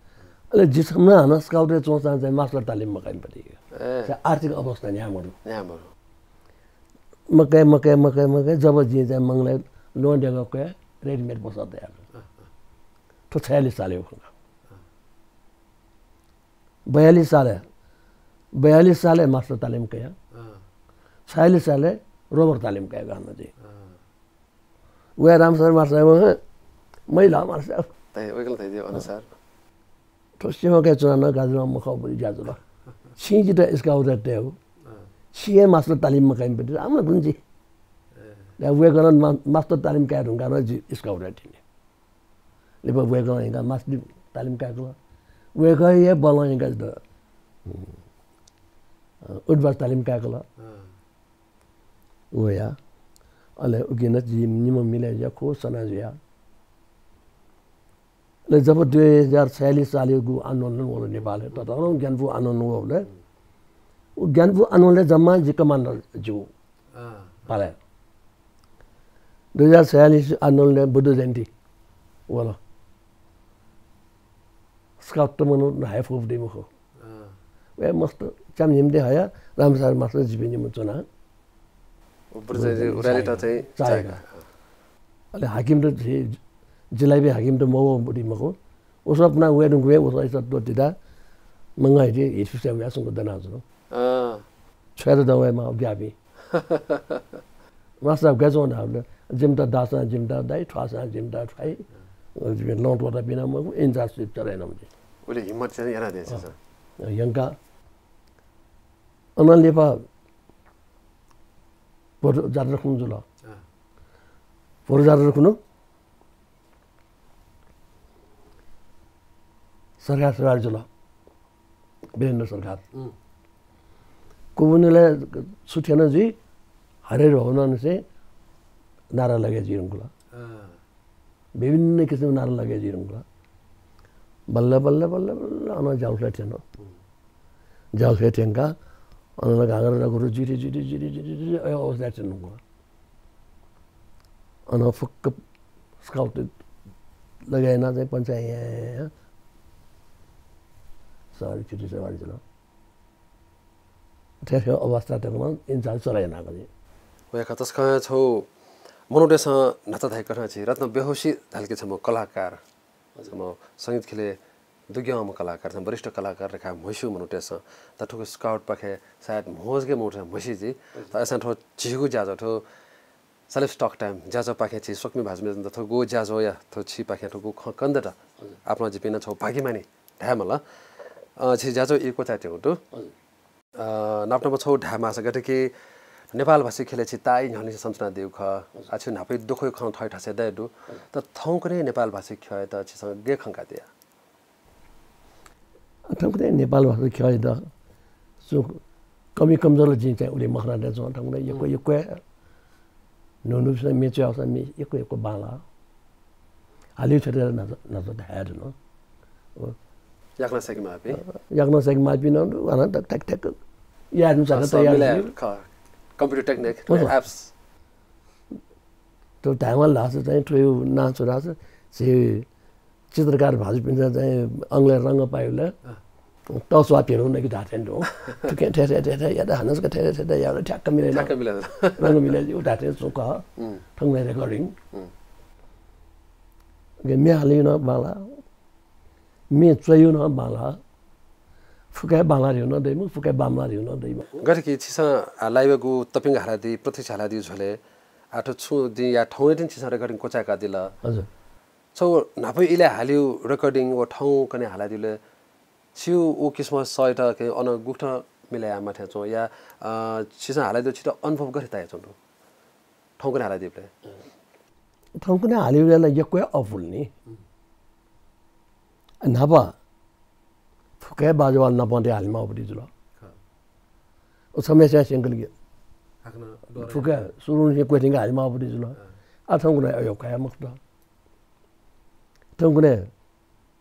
अले जि छम्ह हानं स्काउटय् च्वंसां चाहिँ मास्टर तालिम मकाइम्ह पति। ए। चाहिँ आर्थिक अवस्था न्ह्याः मरु। न्ह्याः मरु। मकाइ, मकाइ, मकाइ, मकाइ, जब जिं चाहिँ मंगलय् ल्वहं देगः कयाः रेडिमेड पोशाक तयार। अँ, अँ। थ्व छयालिस सालय् खः। अँ। बयालिस सालय्, बयालिस सालय् मास्टर तालिम कया। अँ। छयालिस सालय् रोबर तालिम कया गाना जी। अँ। वया रामशरण मास्टर, वं महिला मास्टर। तै, वय्कलं धयादिया अनुसार। थ्व सिंह कया चुना न गाजु मखा बलि ज्याजु ल। छिं जितः स्काउट तयागु। अँ। छिं हे मास्टर तालिम मकाइम्ह पति, आम्ह गुरुजी। ए। या वय्कलं मा-, मास्टर तालिम काये धुंकाः नं जि स्काउट तिनि। लिपा वय्कलं हिंकाः मास्टर तालिम कायेकल। वय्कःया बलं हिंकाः जितः, अ, उद्वास तालिम कायेकल। अँ। वया। अले उकिं नं जि निम्ह मिले जुया, खुब सना जुया। अले जब दुई हजार छयालिस सालय् गु आन्दोलन वल नेपालय्, ततःधंगु ग्यानापु आन्दोलन वःबलय्, व ग्यानापु आन्दोलनय् जम्मा जि कमान्डर ज्यू। अँ। पालय्। दुई हजार छयालिस आन्दोलनय् बुद्ध जयन्ती वल। स्काउट त मनू हाइफुफ दइम्ह खः। अँ। वया मस्त च्याम्ह निम्ति हया रामशरण मास्टर जिपिं निम्ह च्वना। उ बुद्ध जयन्ती उ rally त चाहिँ चाय् का। अले हाकिम त जि-, जिलापी हाकिम त मवः बुद्धि मखु। उसं पुना वये धुंकूबलय् उसं इज्जत त्वःतिता मंगः हिति हित सुस्या वया सुंक दनाच्वन। अँ। छ्वयेत दं वये माः ग्याःपिं। मास्टर गय् च्वं धाःबलय् जिमित दासां जिमित दाइ, थ्वासां जिमित थ्वाइ। जिपिं लं त्वःता पिना मखु, इन्चार्ज सिप चले याना मते। उले हिम्मत चाहिँ याना दे छ। अँ। यंका। अनं लिपा भोट जात्रा खुन्हु जुल। अँ। भोट जात्रा खुन्हु सरकार, सरकार जुल। वीरेन्द्र सरकार। उम्। कुबुनिले छु थ्यन जुइ, हरेर भवनंनिसें नारा लगे जुइ धुंकल। अँ। विभिन्न किसिम नारा लगे जुइ धुंकल। बल्ल, बल्ल, बल्ल, बल्ल अन ज्याउस्ला थ्यन। उम्। ज्याउस्ला थ्यंका अन घाँगर रगुरु जुइति, जुइति, जुइति, जुइति, जुइति, अ अवस्था थ्यन धुंकल। अन फुक्क स्काउट लगे याना चाहिँ पञ्चायत या, या, या। सवारी छुट्टी सवारी जुल। थ्व, थ्व अवस्था तकं इन्चार्ज चले यानागु। वया खः तसकं छौ मनूतय्सं न्हाचः धाइ कथं छि रत्न बेहोशी धाल कि छम्ह कलाकार। छम्ह संगीत ख्यलय् दुग्यंम्ह कलाकार, छम्ह वरिष्ठ कलाकार धकाः म्हस्यू मनूतय्सं। त थुगु स्काउट पाखें सायद म्हजके मनूतय्सं म्हसी जुइ। त अय्सां थ्व झीगु ज्याझ्वः थ्व Self Talk Time ज्याझ्वःपाखें छि स्वकुमि भाजु मय्जुपिन्त थ्व गु ज्याझ्वःया थ्व छिपाखें थ्व गु खँ कनेदत। हजुर। आपालं जिपिं नं छौ भाग्यमानी धायेमाल। अ, छि ज्याझ्वः ई क्वचायेत्यंगु दु। हजुर। अ, नाप नाप छौ धायेमाःसा गथे कि नेपालभाषी ख्यलय् छि ताःई न्ह्यःने सनाच्वनादीगु खः। हजुर। आ, छि न्हापाया दुःखया खँ थःथासय् दये दु। हजुर। त थौंकन्हय् नेपालभाषी ख्यःयात छिसं गय् खंकादिया? थौंकन्हय् नेपालभाषी ख्यःयात सुं कमी कमजोर ला जिं चाहिँ उलि मखनातय् च्वं। थौंकन्हय् यक्व, हम्म। यक्व न्हू न्हूपिन्सं म्ये च्वयावःसां म्ये यक्व यक्व बांलाः। हालि छुट्याः न्हाचः, न्हाचः धाये धुन। ओ। याकनं सय्के माःपिं? अ, याकनं सय्के माःपिं नं दु, हानं ठ्याक ठ्याक याये धुन, स-, तयार मिलाय् जुइ। ख-, computer technique, हो। Apps। त धायेमाल धाःसा चाहिँ थ्व नां छु धाःसा झी चित्रकार भाजुपिन्सं चाहिँ अंगलय् रंग पाइबलय् अँ। तस्वाः भिनु नकि धाथें दु। थुके थे थे थे थे यात हानस का थे थे थे यात ठ्याक्क मिले ना। ठ्याक्क मिले ना। रंग मिले यु धाथें सुका। हम्म। थंगु recording। हम्म। गे म्ये हालिउ न बाला। म्ये च्वयु न बाला। फुकाय् बाला रिउ न दैमु, फुकाय् बामला रिउ न दैमु। गथे कि छिसं, आ, live गु तपिंग हालादी, प्रत्यक्ष हालादी झ्वले। आ, थ्व छु दिं या थौं दिन छिसं recording क्वचाय् कादिल। हजुर। छौ न्हापा इले हालिउ recording व थौं कने हालादिले छिउ उ किसिम सयत के अन गुक्थ मिले या माथे चो या, अ, छिसं हालादिउ छित अनुभव गथे ताया चो दु। थौं कने हालादिबले। थौं कने हालिबले यक्व अफुल नि। न्हापा फुकाय् बाजवाल नपंते हालिमा उपति जुल। हाँ। उ समय से सिंगल गे। हाकना डोरा फुकाय् सुरुं से क्वेटिंग हालिमा उपति जुल। हाँ। आ थौं कने अयो काया मखुत। थौं कने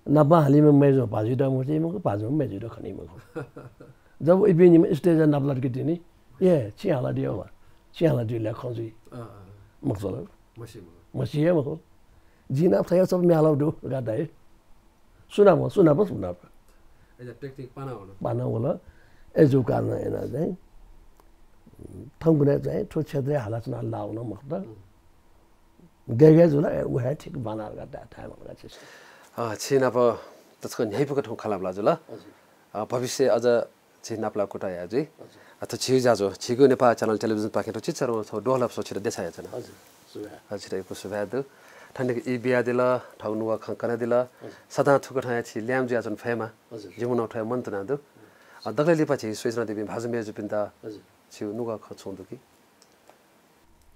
नापा हालिमा मैजो भाजुदा मुसी मखु, भाजु मैजुदा खनी मखु। जब इपिनिम stage नापलात के दिनी, ए, छि हालादियो वा, छि हालादियो ल्या खंजुइ। अँ, अँ। मखु चल। मसी मखु। मसी हे मखु। जिनाप थया सब म्यालाउ दु, गादाए। सुनाप, सुनाप, सुनाप। ए, जा, टेक्निक पाना होला। पाना होला। ए, जो कारण एना चाहिँ। थौं कने चाहिँ, थो क्षेत्र हालाचना लाउन मखुत। हम्म। गय् गय् जुल, ए, उ हे ठीक बानार का, ता-, ताय् बानार का, छिस। अ, छिनाप तसक न्ह्याइपुक थौं खलाबला जुल। हजुर। अ, भविष्य अझ झी नापला कुटा या जुइ। हजुर। अ, त झी जाजो, झीगु नेपाल channel television पाखें त चिचर छ दोहलप सोचेर देछाया जना। हजुर, सुभाय्। अ, छित यक्व सुभाय् दु। थनिक ई बियादिल, थौ नुगः खँ कनादिल। हजुर। सदां थुकथं या छि ल्याम जुया चन फयेमा। हजुर। जिमु नं थ्वया मन तुना दु। अ, दकले लिपा झी सोइसना देवी भाजु मेजुपिन्त हजुर। छिउ नुगः खँ छुं दु कि?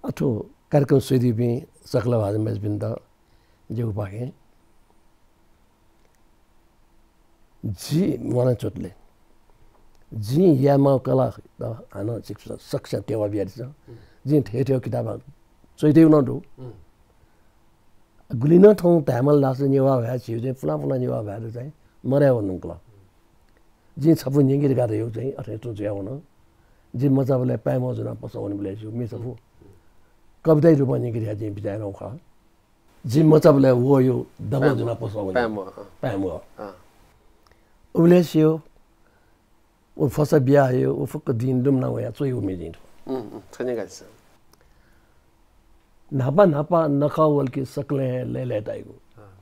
अथु कार्यक्रम स्वइदीपिं सकल भाजु मेजुपिन्त जिगु पाखें जि मना चोटले जिं यायेमाःगु कला त हानं सकसियां तेवा बियादिसँ। जिं थेथेव किताब च्वइदीगु नं दु। हम्म। गुलि नं थौं धायेमाल धाःसा नेवाः भाय् झीगु चाहिँ पुलां पुलां नेवाः भाय्‌त चाहिँ मदया वंकल। जिं छपु न्यंके धकाः धयागु चाहिँ अथे तुं जुया वन। जि मचाबलय् पाय्‌मः जुनाः पसः वनेबलय् जिगु म्ये छपु कविताया रूपं न्यंके धकाः जिं बिचाः यानागु खः। जि मचाबलय् वःयु दबः पाय्‌मः। जुनाः पसः वने। पाय्‌मः, अँ। पाय्‌मः। अँ। उबलय् सियो, व फसा बिया हयो, व फुक्क दिं दुम्ना वया च्वयु म्ये जिं थ्व। उम्, उम्, थ्व न्यंका दिसँ। न्हापा न्हापा नखः वल कि सकलें हे लय्‌लय् ताइगु। अँ।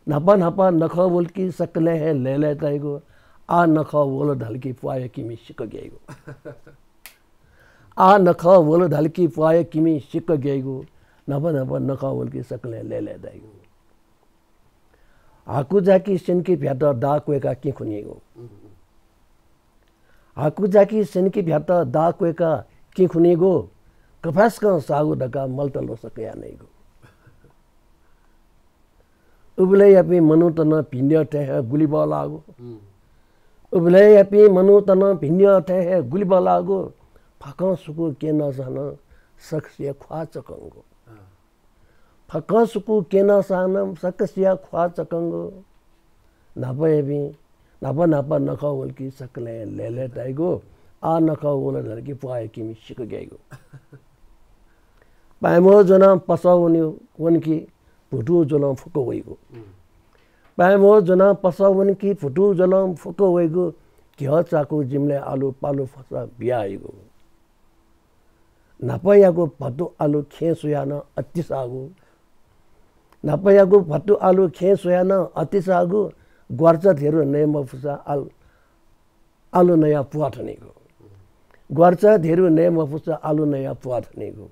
न्हापा न्हापा नखः वल कि सकलें हे लय्‌लय् ताइगु। आः नखः वल धाल कि प्वाःया किमि सिक्क ग्याइगु। आः नखः वल धाल कि प्वाःया किमि सिक्क ग्याइगु। न्हापा न्हापा नखः वल कि सकलें लय्‌लय् ताइगु। हाकु जाकि स्यंकी भ्यात दाः क्वय्‌काः किं खुनीगु। हाकु जाकि स्यंकी भ्यात दाः क्वय्‌काः किं खुनीगु। कपासकं साःगु धकाः मलत ल्वसः कयाः नइगु। उबलय्‌यापिं मनूत नं भिंद्यः थें हे गुलि बहलाःगु। उबलय्‌यापिं मनूत नं भिंद्यः थें हे गुलि बहलाःगु। फाकं सुकु क्यनासां नं सकसिया ख्वाः चकंगु। अँ। फाकं सुकु क्यनासां नं सकसिया ख्वाः चकंगु। न्हापायापिं, न्हापा न्हापा नखः वल कि सकलें लय्‌लय् ताइगु। आः नखः वल धाल कि प्वाःया किमि सिक्क ग्याइगु। पाय्‌मः ज्वनाः पसः वने, वन कि भुतु ज्वलं फुक्क वइगु। पाय्‌मः ज्वनाः पसः वन कि भुतु ज्वलं फुक्क वइगु। घ्यः चाकु जिमलय् आलु पालु फसा बिया हइगु। न्हापायागु भत्तु आलु खेँ स्वयाः नं अतिसाःगु। न्हापायागु भत्तु आलु खेँ स्वयाः नं अतिसाःगु। ग्वार्चा धेरु नये मफुसा आलु, आलु नयाः प्वाः थनीगु। ग्वार्चा धेरु नये मफुसा आलु नयाः प्वाः थनीगु।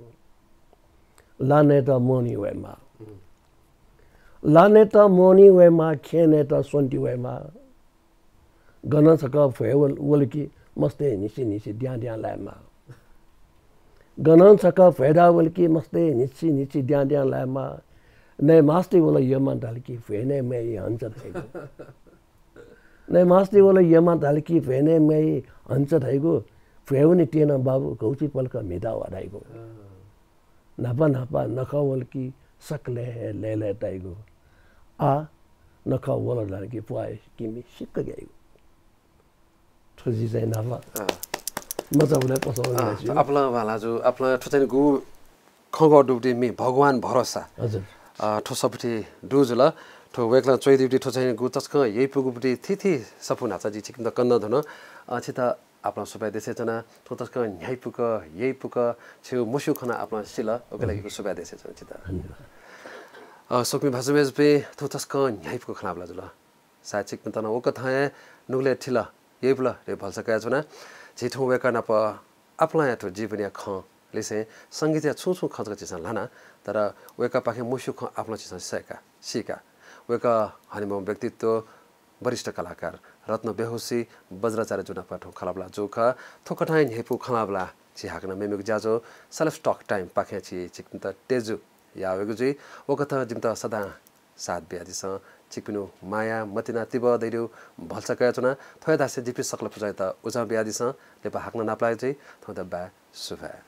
ला नयेत मोहनी वयेमाः। ला नयेत मोहनी वयेमाः, खेँ नयेत स्वन्ति वयेमाः। गनं छकः भ्वय् वल, वल कि मस्तय् न्हिसि न्हिसि द्यां द्यां लायेमाः। गनं छकः भ्वय् धाः वल कि मस्तय् न्हिसि न्हिसि द्यां द्यां लायेमाः। नये मास्ति वल यःमा धाल कि भ्वय् नये मयाइ हन्च धइगु। नये मास्ति वल यःमा धाल कि भ्वय् नये मयाइ हन्च धइगु। भ्वय् वने त्यनं बाबु घौची पलख म्हिता वा धइगु। न्हापा न्हापा नखः वल कि सकलें हे लय्‌लय् ताइगु। आः नखः वल धाल कि प्वाःया किमि सिक्क ग्याइगु। थ्व जि चाहिँ न्हापा अँ। मचाबलय् पसः वने अँ, धयागु। आपालं बांलाजु, आपालं थ्व चाहिँ गु खँग्वः दुगुति म्ये भगवान भरोसा। हजुर। अ, थ्व सफुती दु जुल। थ्व वय्कलं च्वयादीगु थ्व चाहिँ गु तसकं यइपुगु बुटी थीथी सफू न्हाचा जिं छिकपिन्त कना धुन। अ, छित आपालं सुभाय् देछानाच्वना। थ्व तसकं न्ह्याइपुक, यइपुक, छिगु मस्यू खँ आपालं सिल, उकिया लागि सुभाय् देछानाच्वना छित। अ, स्वकुमि भाजु मय्जुपिं, थ्व तसकं न्ह्याइपुक खँ ल्हाःबल्लाः जुल। सायद छिकपिन्त नं उकथं हे नुगलय् थिल, यइपुल धइगु भलसा कयाच्वना। झी थौं वय्कः नाप आपालंया थ्व जीवनया खँ लिसें संगीतया छुं छुं खँ जक झीसं ल्हाना, तर वय्कःपाखें मस्यू खँ आपालं झीसं सय्का, सीका। वय्कः हनेबहःम्ह व्यक्तित्व, वरिष्ठ कलाकार रत्न बेहोशी वज्राचार्यजु नाप थौं खँल्हाबल्लाः जूगु खः। थुकथं हे न्ह्याइपुक खँल्हाबल्लाः झी हाकनं मेमेगु ज्याझ्वः Self Talk Time पाखें झी छिकपिन्त तेजु याः वयेगु जुइ। उकथं जिमित सदां साथ बियादिसँ। छिकपिनिगु माया मतिना तिबः दइगु भलसा कयाच्वना। थ्व हे धासें जिपिं सकल पुचःयात उजं बियादिसँ। लिपा हाकनं नापलाये जुइ। थौंयात बाय्, सुभाय्।